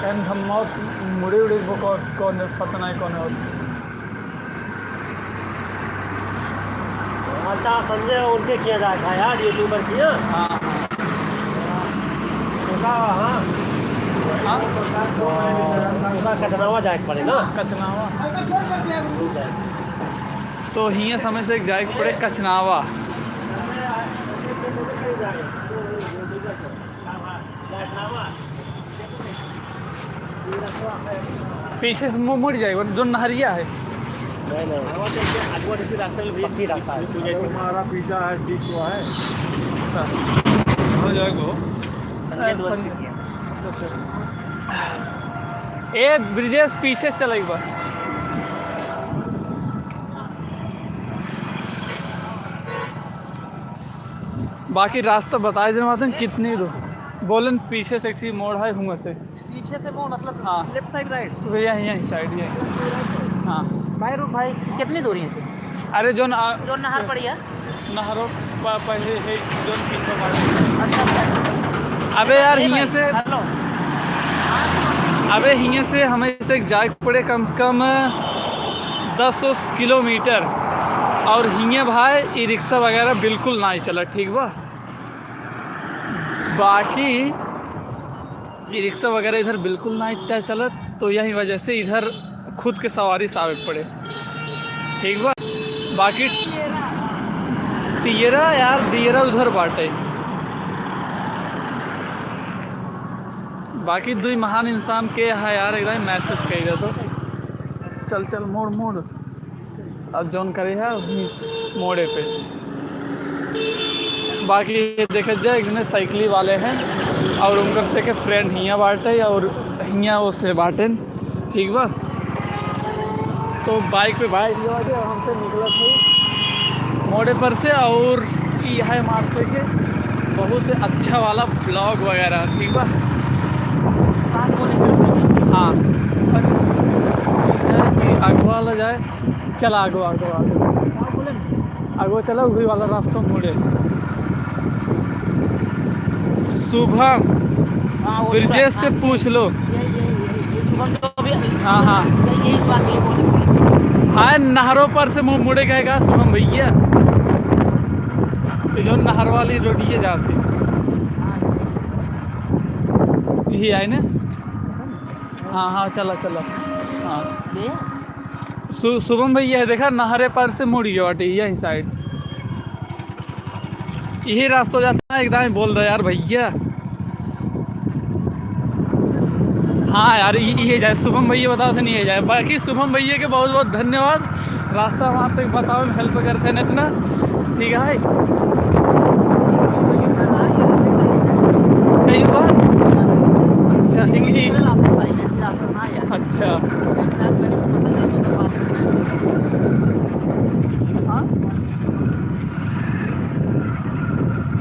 कहीं धम्मा और मुड़े उड़े वो कौन, कौन है, पता नहीं कौन है। अच्छा, संजय उनके किया जाए था यार, YouTuber किया। हाँ, हाँ। उनका, हाँ। हाँ? उनका कचनावा जाए के पड़े ना। कचनावा। तो हियाँ समय से एक जाए के पड़े कचनावा। पीछे से मु-, मुड़ जाएगा, जो नहरिया है। नहीं, नहीं। पक्की रास्ता है। जैसे मारा पीटा है, ठीक हुआ है। अच्छा। हो जाएगा। अरे, संजय। ए, ब्रिजेश, पीछे से चला एक बार। बाकी रास्ता बताए देना बातें कितनी दूर। बोलन पीछे से एक ठे मोड़ है, हुआं से। पीछे से मोड़ मतलब हाँ। Left side, right? तो यहीं, यहीं side, यहीं। हाँ। भाई रुक भाई, कितनी दूरी है? अरे जो न-, जो नहर पड़ी है? नहरों प-, पहले है, जो पीछे पड़ी। अच्छा, अच्छा। अबे यार, ए हियां भाई, से hello। अबे हियां से हमें से जाए के पड़े कम से कम दस किलोमीटर। और हियां भाई ई रिक्शा वगैरह बिल्कुल ना ही चलत, ठीक बा? बाकी ई रिक्शा वगैरह इधर बिल्कुल ना इच्छा चलत, तो यही वजह से इधर खुद के सवारी से आवे के पड़े, ठीक बा। बाकी तियरा यार, दियरा उधर बाटे। बाकी दुई महान इंसान के है यार, एकदम message कही दे तो। चल चल मोड़ मोड़। अब जौन करे है वही मोड़े पे। बाकी ये देखत जाए, एक जने साइकिल वाले हैं और उनकर से के friend हियाँ बाटे और हियाँ वो से बाटे, ठीक बा। तो bike पे भाई जो है हमसे निकलत है मोड़े पर से और ई है मार्से के बहुत अच्छा वाला vlog वगैरह, ठीक बा। हाँ, बस ई है कि आगे वाला जाए, चला आगे, आगे, आगे। आगे चला, वही वाला रास्ता मुड़े। शुभम, हाँ, वो ब्रिजेश से पूछ लो। यही, यही, यही, यही। शुभम तो अभी हाँ, हाँ। यही, यही बात ये बोले। हाय, नहरों पर से मुँह मुड़े गए का शुभम भैया? ये जो नहर वाली रोड ये जाती। यही आए ना? हाँ, हाँ, चला, चला। हाँ। ये? शु-, शुभम भैया, देखा, नहरे पर से मुड़ गया बाटे, यही side। यही रास्ता जाता है, एकदम बोल दो यार भैया। हाँ यार, ये, ये जाए, शुभम भैया बताओ थे, नहीं ये जाए। बाकी शुभम भैया के बहुत बहुत धन्यवाद। रास्ता हमारे से बतावे में help करते हैं इतना, ठीक है। कई बार? अच्छा, इंग्लिश। अच्छा। हाँ?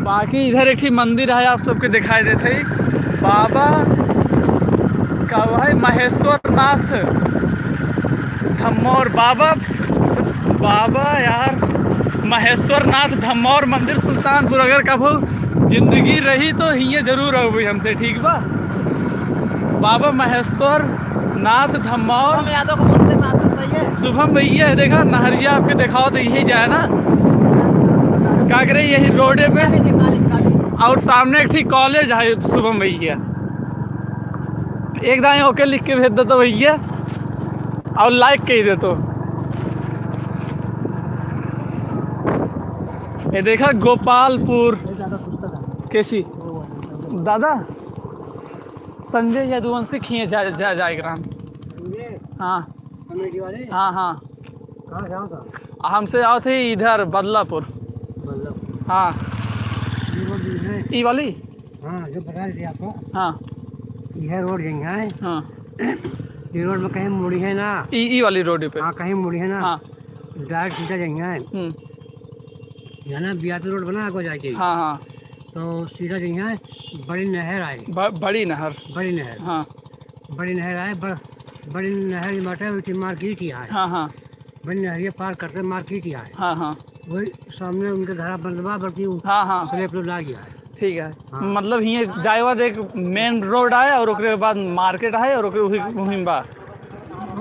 बाकी इधर एक ठे मंदिर है, आप सबके दिखाई देते ही, बाबा का है महेश्वर नाथ। धम्मौर बाबा, बाबा यार, महेश्वर नाथ धम्मौर मंदिर सुल्तानपुर। अगर कभो जिंदगी रही तो हिये जरूर अउबे हमसे, ठीक बा? बाबा महेश्वर नाथ धम्मौर। शुभम यादव को बोलते नाथ सही है। शुभम भैया है, देखा नहरिया आपके देखाओ तो यही जाए ना, का करे यही रोडे पे। कॉलेज है, कॉलेज, कॉलेज। और सामने एक ठीक कॉलेज है शुभम भैया। एक दाएं ओके लिख के भेज देतो भैया, और लाइक कही देतो। ये देखा गोपालपुर। कैसी दादा संजय यदुवंशी खिए जा, जा, जाए ग्राम। हाँ। कॉमेडी वाले? हाँ, हाँ। कहाँ से आओ था? हमसे आओ थे इधर बदलापुर। बदलापुर। हाँ। ये रोड जो है। ई वाली? हाँ, जो बता रहे थे आपको। हाँ। यह रोड यहीं है। हाँ। ये रोड में कहीं मुड़ी है ना। ई, ई वाली रोड पे? हाँ, कहीं मुड़ी है ना। हाँ। डायरेक्ट सीधा यहीं है। हम्म। यहाँ ना बीआरपी रोड बना आगे जाके। हाँ, हाँ। तो सीधा यहीं है, बड़ी नहर आए। ब-, बड़ी नहर। बड़ी नहर। हाँ। बड़ी नहर आए, ब-, बड़ी नहर के बाटे, उठी मार्केट ही आए। हाँ, हाँ। बड़ी नहरिया पार करते मार्केट ही आए। हाँ, हाँ। वही सामने उनके घरा बंद बा, बल्कि उ हाँ, हाँ। स्लैब तो लाग गया है। ठीक है। हाँ। मतलब हिये जाए बाद एक मेन रोड आए और ओकरे बाद मार्केट आए और ओकरे वही, वहीं बा।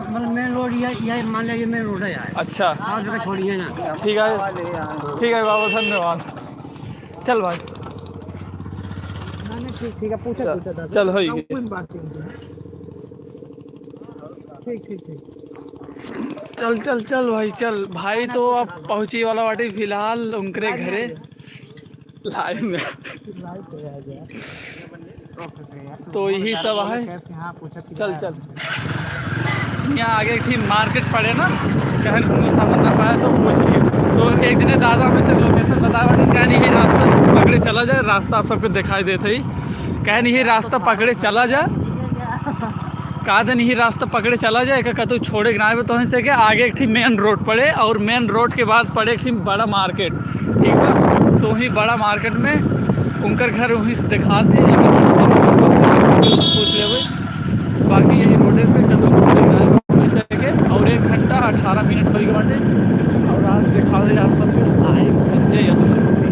मतलब मेन रोड यह, यह मान लिया, ये मेन रोड है यार। अच्छा। और जगह छोड़िए ना। ठीक है, ठीक है बाबा, धन्यवाद। चल भाई। नहीं, नहीं, ठीक, ठीक है, पूछो, चल, पूछो दादा। चल, होई ना, गई। कोई बात नहीं। ठीक, ठीक, ठीक। चल, चल, चल भाई, चल। भाई तो अब पहुँचे वाला बाटे फिलहाल उनकरे घरे। लाइव में। लाइव पे आ गया। तो यही सब है। चल, चल। यहाँ आगे एक ठी मार्केट पड़े ना, कहन कोनो सामान ना पाया तो पूछ लियो। तो एक जने दादा में से लोकेशन बतावा कि कहन यही रास्ता पकड़े चला जाए, रास्ता आप सबके दिखाई देत है। कहन यही रास्ता पकड़े चला जाए, का दिन यही रास्ता पकड़े चला जाए, का कतौ छोड़े के ना आवे। तो वहीं से के आगे एक ठी मेन रोड पड़े और मेन रोड के बाद पड़े एक ठी बड़ा मार्केट, ठीक बा। तो वहीं बड़ा मार्केट में उनकर घर वहीं से दिखा दे, अगर पूछ लेवे। बाकी यही रोडे पे कतौ छोड़े ना आवे, वैसे के और एक घंटा अठारह मिनट होई के बाटे। और आज दिखा दे आप सबके लाइव संजय यदुवंशी।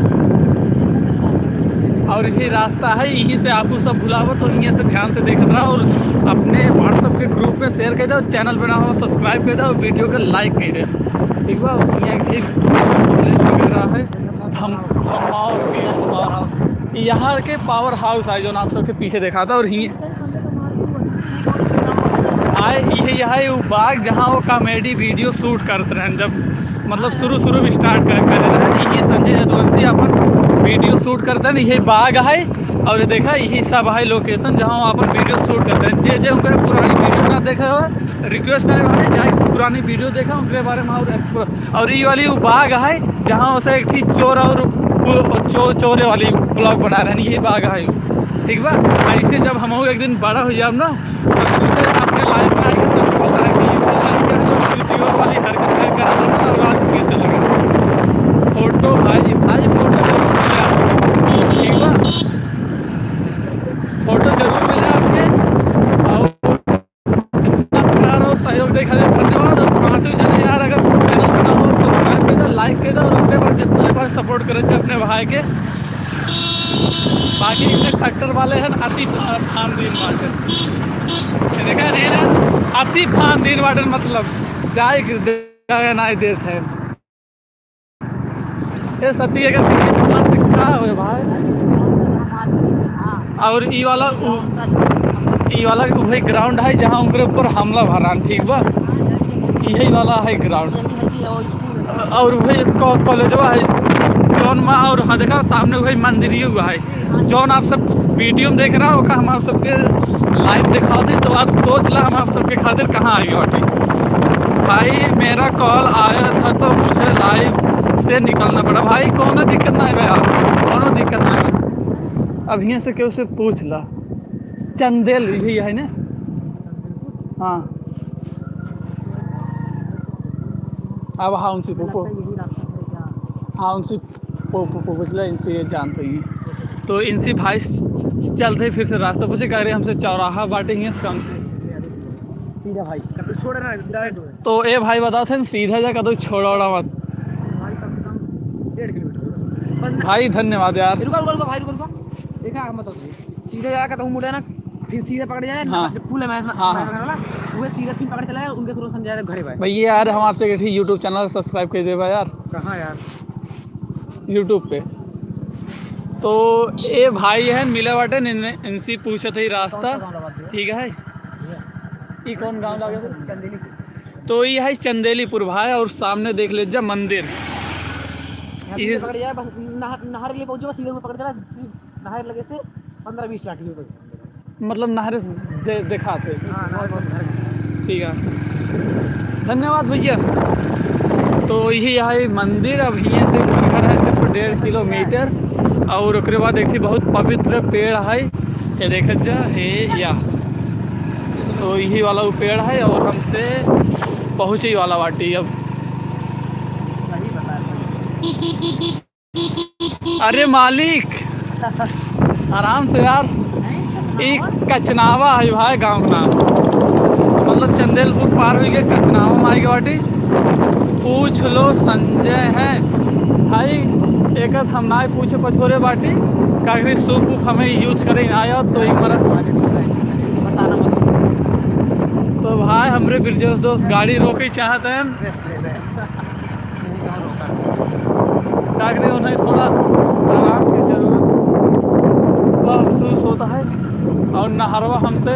और यही रास्ता है, यहीं से आपको सब बुलावत तो यहीं से ध्यान से देखत रहा और अपने WhatsApp के ग्रुप में शेयर कर दो, चैनल पे ना हो subscribe कर दो, वीडियो के लाइक कर दो, ठीक बा। यहाँ एक कॉलेज वगैरह है, हम, हम और के, और यहाँ के पावर हाउस है जो आप सबके पीछे देखा था। और ही आए, यही, यही उ बाग जहाँ वो कॉमेडी वीडियो शूट करत रहन, जब मतलब शुरू, शुरू में स्टार्ट कर, करे रहन, यही संजय यदुवंशी अपन वीडियो शूट करत रहन, यही बाग है। और देखा, यही सब है लोकेशन जहाँ वो अपन वीडियो शूट करत रहन। जे, जे उनकर पुरानी वीडियो ना देखे हो, रिक्वेस्ट है भाई, जाए पुरानी वीडियो देखा, उनके बारे में और एक्सप्लोर। और ये वाली वो बाग है जहाँ उसे एक ठी चोर और पु-, चो-, चोरे वाली ब्लॉग बना रहन, ये बाग है। ठीक बा, ऐसे जब हम एक दिन बड़ा हो जाब ना, तब तुझे अपने लाइफ में आके सब पता है कि ये वाला क्या है, जो चूतिया वाली हरकत कर, कर रहा था और आज के चला गया। फोटो भाई, भाई फोटो जरूर मिला, ठीक बा, फोटो जरूर मिला आपके। और इतना प्यार और सहयोग देखे खातिर धन्यवाद। और पाँचों जने यार, अगर चैनल पर ना हो, subscribe कर दो, like कर दो, और अपने बार जितना बार सपोर्ट करे थे अपने भाई के। बाकी इतने ट्रैक्टर वाले हैं, अति फान दिन बाटे। देखा नहीं ना, अति फान दिन बाटे, मतलब जाए के जगह नहीं देते हैं। ए सती, अगर भगवान से का होए भाई। और ई वाला उ, ई वाला उहे ग्राउंड है जहाँ उनके ऊपर हमला भरान, ठीक बा? यही वाला है ग्राउंड। और उहे को-, कॉलेजवा है जौन मा, और हाँ देखा सामने उहे मंदिरियो है। जौन आप सब वीडियो में देख रहा हो, का हम आप सबके लाइव दिखा दे, तो आप सोच ला हम आप सबके खातिर कहाँ आए बाटे। भाई, मेरा कॉल आया था तो मुझे लाइव से निकलना पड़ा। भाई, कोनो दिक्कत ना है भाई, कोनो दिक्कत ना है। अब यहाँ से केहू से पूछ ला। चंदेल यही है ना? हाँ। अब हाँ, उनसे पूछो। हाँ, उनसे पो-, पो-, पो-, पूछ ले, इनसे ये जानते ही हैं। तो इनसे भाई स-, स-, चलते ही फिर से रास्ता पूछे, कह रहे हमसे चौराहा बाटे ही है, समझे। सीधा भाई, कभी छोड़ ना, direct। तो ए भाई बताओ थे, सीधा जा, कतौ छोड़ा ओड़ा मत। भाई, कम से कम डेढ़ किलोमीटर होगा। भाई, धन्यवाद यार। रुको, रुको, रुको, भाई, रुको, रुको। देखा, हम बताओ तुझे। सीधे जाके तो मुड़े ना, फिर सीधे पकड़ जाए ना, हाँ। जो पुल है, मैं हाँ, हाँ। वाला, वो सीधा फिर पकड़ चला है, उनके थ्रू संजय यादव घरे भाई। भैया यार, हमारे से एक YouTube channel subscribe कर देबा यार। कहाँ यार? YouTube पे। तो ए भाई है, मिला बाटे, इन-, इनसे पूछत है रास्ता। कौन सा गाँव लगा दिया? ठीक है। ई कौन गाँव लागे? चंदेलीपुर। तो ई है चंदेलीपुर भाई, और सामने देख ले जा मंदिर। यहाँ से ये पकड़ जाए, बस नहर, नहर ले पहुँचो, बस सीधे ऊपर पकड़ के ना, नहर लगे से पन्द्रह बीस लाठी ऊपर। मतलब नहर से दे-, देखात है। हाँ, नहर बहुत, नहर। ठीक है, धन्यवाद भैया। तो यही है मंदिर, अब हियाँ से घर है सिर्फ डेढ़ किलोमीटर, और ओकरे बाद एक ठे बहुत पवित्र पेड़ है, ये देखत जा, हे या, तो यही वाला वो पेड़ है, और हमसे पहुँचे वाला बाटी अब। अरे मालिक, आराम से यार। ई कचनावा है भाई गाँव का नाम, मतलब चंदेलपुर पार होइके कचनावा माई के बाटी। पूछ लो संजय है भाई, एक हम ना पूछे पछोरे बाटी, काहे सूप वूप हमें use करे ना आया तो ई मरा। बताना मत। तो भाई हमरे ब्रजेश दोस्त गाड़ी रोके चाहत हैं। का करे, उन्हें थोड़ा आराम की जरूरत महसूस होता है। और नहरवा हमसे,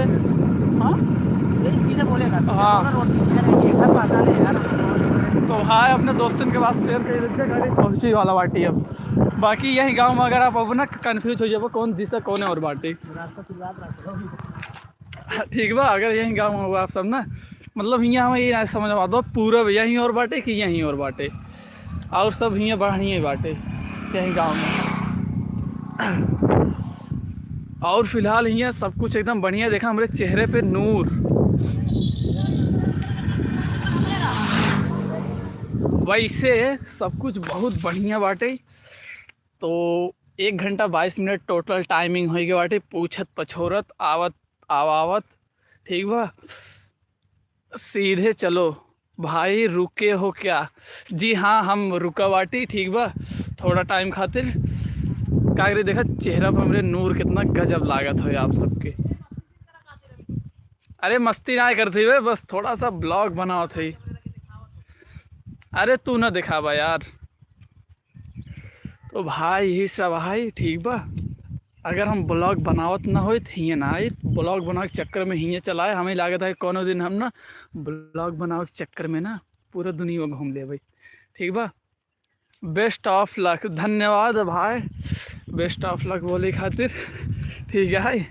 हाँ? यही सीधे बोलेगा। हाँ। थोड़ा रोड पीछे रहिए, घर पास आ रहे यार। तो भाई अपने दोस्तन के पास share कर देते, गाड़ी पहुँची वाला बाटी अब। बाकी यही गाँव में अगर आप अब ना confuse हो जाबो कौन दिशा कौन है और बाटी। रास्ता शुरुआत रास्ता। ठीक बा, अगर यही गाँव में हुआ आप सब ना, मतलब हियाँ हमें ये ना समझ में आवत बा, पूरब यहीं और बाटे कि यहीं और बाटे, और सब हियाँ बढ़िया बाटे यहीं गाँव में। और फिलहाल हियाँ सब कुछ एकदम बढ़िया, देखा हमरे चेहरे पे नूर। वैसे सब कुछ बहुत बढ़िया बाटे। तो एक घंटा बाईस मिनट total timing होइगे बाटे, पूछत पछोरत आवत आवावत, ठीक बा। सीधे चलो भाई, रुके हो क्या? जी हाँ, हम रुका बाटी, ठीक बा, थोड़ा time खातिर। का करी, देखा चेहरा पर हमरे नूर कितना गजब लागत हो आप सबके। अरे मस्ती ना करत ही बे, बस थोड़ा सा vlog बनावत ही। अरे तू ना दिखावा यार। तो भाई यही सब है, ठीक बा। अगर हम vlog बनावत ना होइत, हियाँ ना आइत, vlog बनावे के चक्कर में हियाँ चलाए, हमें लागत है कोनो दिन हम ना vlog बनावे के चक्कर में ना पूरा दुनिया घूम लेबै, ठीक बा। Best of luck, धन्यवाद भाई best of luck बोले खातिर, ठीक है।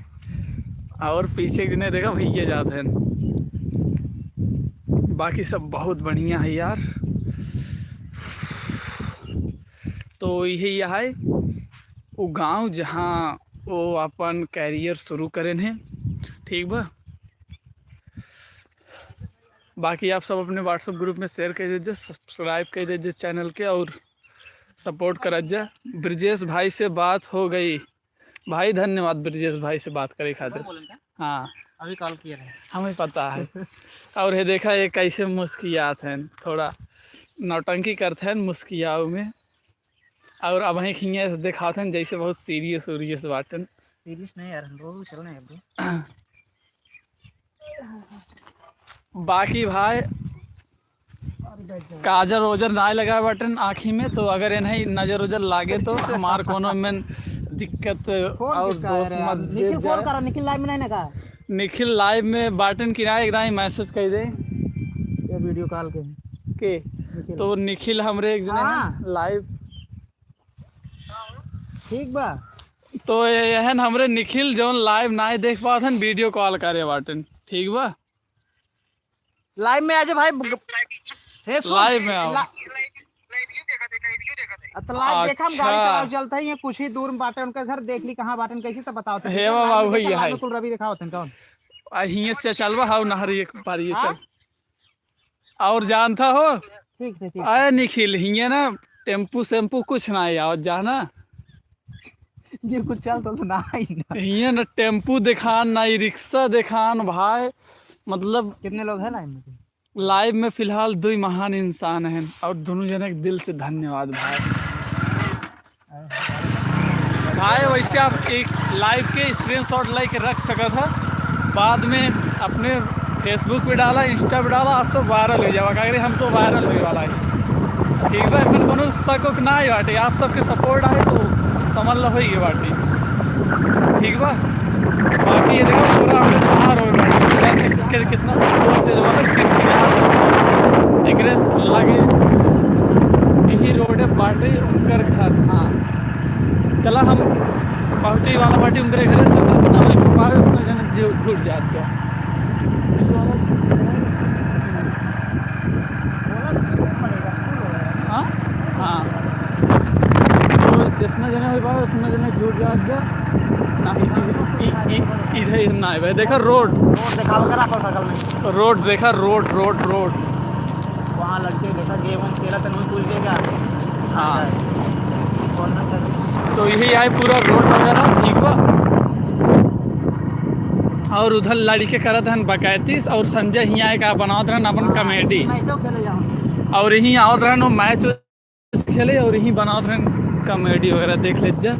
और पीछे के दिने देखा भैया जात हैं, बाकी सब बहुत बढ़िया है यार। तो यही है वो गाँव जहाँ वो अपन career शुरू करेन है, ठीक बा। बाकी आप सब अपने WhatsApp group में share कर दीजिए, subscribe कर दीजिए channel के और support करत जा। ब्रजेश भाई से बात हो गई भाई, धन्यवाद ब्रजेश भाई से बात करे खातिर। बोलें क्या? हाँ, अभी call किए रहे। हमें पता है। और ये देखा, ये कैसे मुस्कियात हैं, थोड़ा नौटंकी करते हैं, मुस्कियाऊ में। और अब वहीं खिंगे से दिखाते हैं जैसे बहुत serious उरियस बाटन। Serious नहीं यार, हम लोग चल रहे हैं अभी। बाकी भाई काजर ओजर नाय लगा बाटन आँखी में, तो अगर इन्हें नजर उजर लागे तो हमार कोनो में दिक्कत कौन और दिक्कत दोष है यार? मत दे निखिल फोन जाए। करा, निखिल live में नहीं ना का? निखिल live में बाटन किनारे एकदम ही message कर दे। ये video call के। के? निखिल। तो निखिल हमरे एक जने हाँ। Live। ठीक बा। तो ये, यहन हमरे निखिल जौन live नाय देख पावत हन, video call करे बाटन, ठीक बा? Live में आजे भाई, ब-, हे सुन, live में आओ। ला-, अब तो live देखा, हम गाड़ी अच्छा। चलाओ चलता ही है, कुछ ही दूर में बाटे उनका घर, देख ली कहाँ बाटन, कैसे तो बताओ तो। हे बाबा, live में वही देखा, है। Live में कुल रवि दिखाओ तन कौन। आ, हिये से चलबा, हाउ नहर एक पार ये हाँ? चल। और जानता हो, ठीक है, ठीक। अरे निखिल, हिये ना टेम्पू सेम्पू कुछ ना आवत जाना। ये कुछ चल तो ना आई ना। हिये ना टेम्पू देखान, ना ई रिक्शा देखान भाई। मतलब कितने लोग हैं लाइव में? लाइव में फिलहाल दुई महान इंसान हैं और दोनों जने के दिल से धन्यवाद भाई। भाई, वैसे आप एक लाइव के स्क्रीनशॉट लेके रख सकत ह, बाद में अपने Facebook पे डाला, Insta पे डाला, आप सब वायरल हो जावा। का करी, हम तो वायरल होए वाला है। ठीक बा, एमन कोनो शक उक ना है बाटे, आप सबके सपोर्ट आहे तो समझ लो होई बाटे। ठीक बा, बाकी ये देखो पूरा हमरे तैयार हो बाटे, देख के कितना तेज वाला चिड़चिड़ा एकरे लागे। यही रोड है बाटे उनकर घर। हाँ, चला हम पहुँचे वाला बाटी उनकरे घरे, तो जितना भी पावे उतना जने जे जुड़ जात बा। हाँ, हाँ। तो जितना जने हो पावे उतना जने जुड़ जात बा। ना, इ-, इ-, इ-, इधर, इधर ना आवे। देखा रोड। रोड देखावा करा को बगल में। रोड देखा, रोड, रोड, रोड। वहाँ लड़के देखा, game हम खेला तन में पूछ देगा। हाँ। बोलना चाहिए। तो यही आए पूरा रोड वगैरह, ठीक बा। और उधर लड़के करत रहन बकैतीस और संजय हियाँ एक बनावत रहन अपन हाँ, कॉमेडी। मैचो खेले जाओ। और यहीं आवत रहन वो मैच खेले और यहीं बनावत रहन कॉमेडी वगैरह, देख ले जा।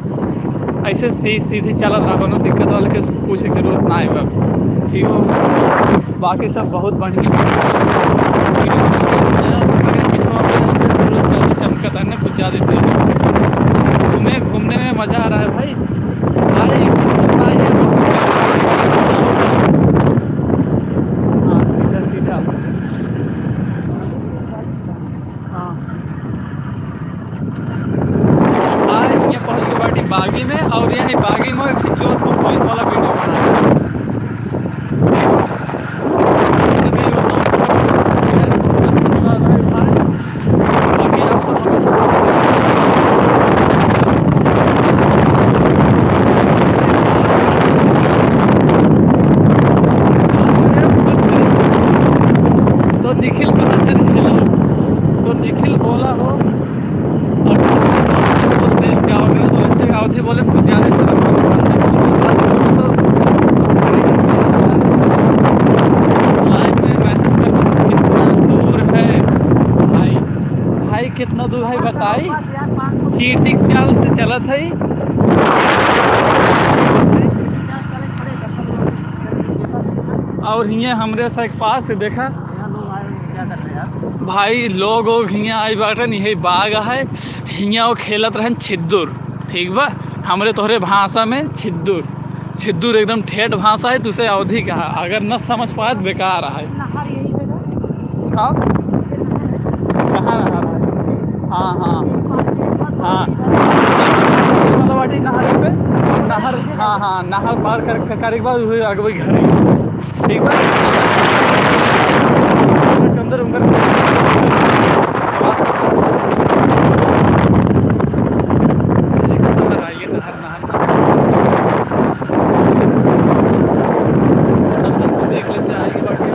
ऐसे सी-, सीधी चलत रहा, कोनो दिक्कत वाले के पूछे के जरूरत ना है बाबू। ठीक हो, बाकी सब बहुत बढ़िया। पिछवा पे हमरे सूरज चाचा चमकत है ना, कुछ ज्यादा तेज। तुम्हें घूमने में मजा आ रहा है भाई। भाई, भाई, हाँ, सीधा, सीधा। हाँ। हाँ, ये पहुँच गए बाटी बागी में, और यही बागी में एक ठो चोर को पुलिस वाला वीडियो बना है। तो निखिल कहा था, निखिल। तो निखिल बोला हो, और बोलते हैं, क्या हो गया? तो ऐसे आवत ही बोले, कुछ ज्यादा ही शर्म आ रही है। बात करो तो लाइव में मैसेज करो, कितना दूर है भाई? भाई, कितना दूर है बताई? चींटी के चाल से चलत है। और हियाँ हमरे से एक पास से देखा भाई, लोग ओग हियाँ आई बाटन, यही बाग है, हियाँ वो खेलत रहन छिद्दुर, ठीक बा, हमरे तोहरे भाषा में छिद्दुर। छिद्दुर एकदम ठेठ भाषा है, तुसे अवधी कहा, अगर न समझ पाए तो बेकार है। नहर यही पे ना? का? कहाँ नहर है? हाँ, हाँ। हाँ। मतलब बाटी नहर पे, नहर, हाँ, हाँ, नहर पार कर, कर, करे के बाद वही आगे वही घर है। ठीक बा? अंदर उनकर नहर, नहर, नहर। देख लेते हैं आगे बढ़ के।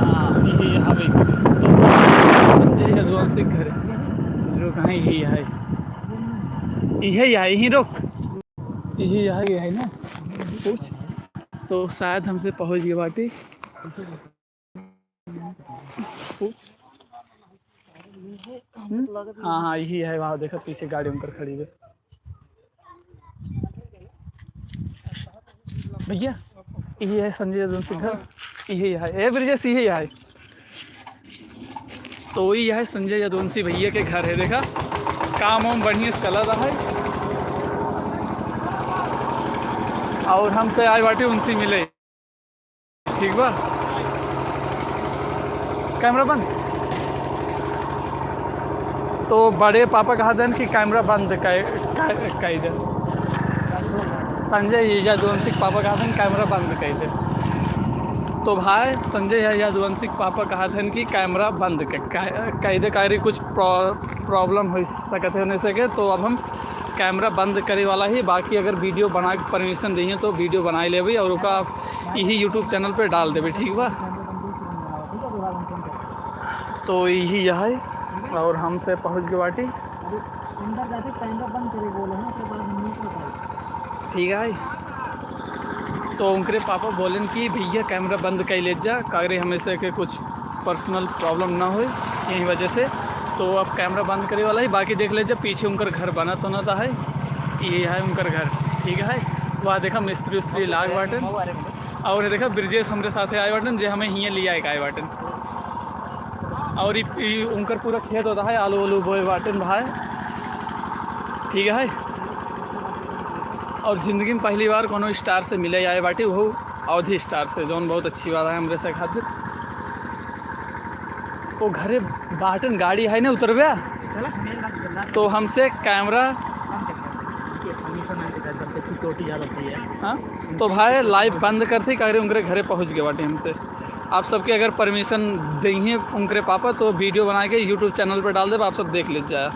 हाँ, ये हवे। तो संजय यदुवंशी के घर। रुक, हाँ, यही है। यही है, यही रुक। यही है, ये है ना? पूछ। तो शायद हमसे पहुँच गए बाटी। हम्म? हाँ, हाँ, यही है, वहाँ देखा पीछे गाड़ी उनकर खड़ी है। भैया, यही है संजय यदुवंशी घर, यही है, ए ब्रिजेश, यही है। तो वही है संजय यदुवंशी भैया के घर है, देखा काम वाम बढ़िया चला रहा है। और हमसे आए बाटे उनसे मिले। ठीक बा, कैमरा बंद। तो बड़े पापा कहा देन कि कैमरा बंद कर, कर, कर दे। संजय यदुवंशी के पापा कहा देन कैमरा बंद कर दे। तो भाई संजय यदुवंशी के पापा कहा देन कि कैमरा बंद कर, कर, कर दे, कह रही कुछ प्रॉ-, प्रॉब्लम हो सकत है होने से के, तो अब हम कैमरा बंद करे वाला ही, बाकी अगर वीडियो बना के परमिशन देइहें तो वीडियो बनाई लेबे और ओका यही YouTube चैनल पे डाल देबे, ठीक बा? तो यही है और हमसे पहुँच गए बाटी। अंदर जाके कैमरा बंद करे बोले हैं, ओकरे बाद हम नहीं कर पाए। ठीक है, तो उनकरे पापा बोलेन कि भैया कैमरा बंद कर ले जा, कागरे हमें से के कुछ पर्सनल प्रॉब्लम ना होए, यही वजह से। तो अब कैमरा बंद करे वाला ही, बाकी देख ले जा पीछे उनकर घर बना तो ना था है, ये है उनकर घर। ठीक है, वहाँ देखा मिस्त्री उस्त्री लाग बाटेन। और ये देखा ब्रिजेश हमरे साथे आए बाटेन, जे हमें हियाँ लिया एक आए बाटेन। और ई, ई उनकर पूरा खेत होता है, आलू वालू बोए बाटेन भाई। ठीक है, और जिंदगी में पहली बार कोनो स्टार से मिले आए बाटी, वो अवधी स्टार से, जौन बहुत अच्छी बात है हमरे से खातिर। वो घरे बाटन गाड़ी है ना उतरबे, चला, मेल ना करना। तो हमसे कैमरा हम देखा, ये परमिशन ना देता, जब तक सिक्योरिटी आ जाती है। हाँ, तो भाई लाइव बंद करते, कागरे उनकरे घरे पहुँच गए बाटी हमसे। आप सबके अगर परमिशन देंगे उनकरे पापा तो वीडियो बना के यूट्यूब चैनल पर डाल दे, आप सब देख लीजिए।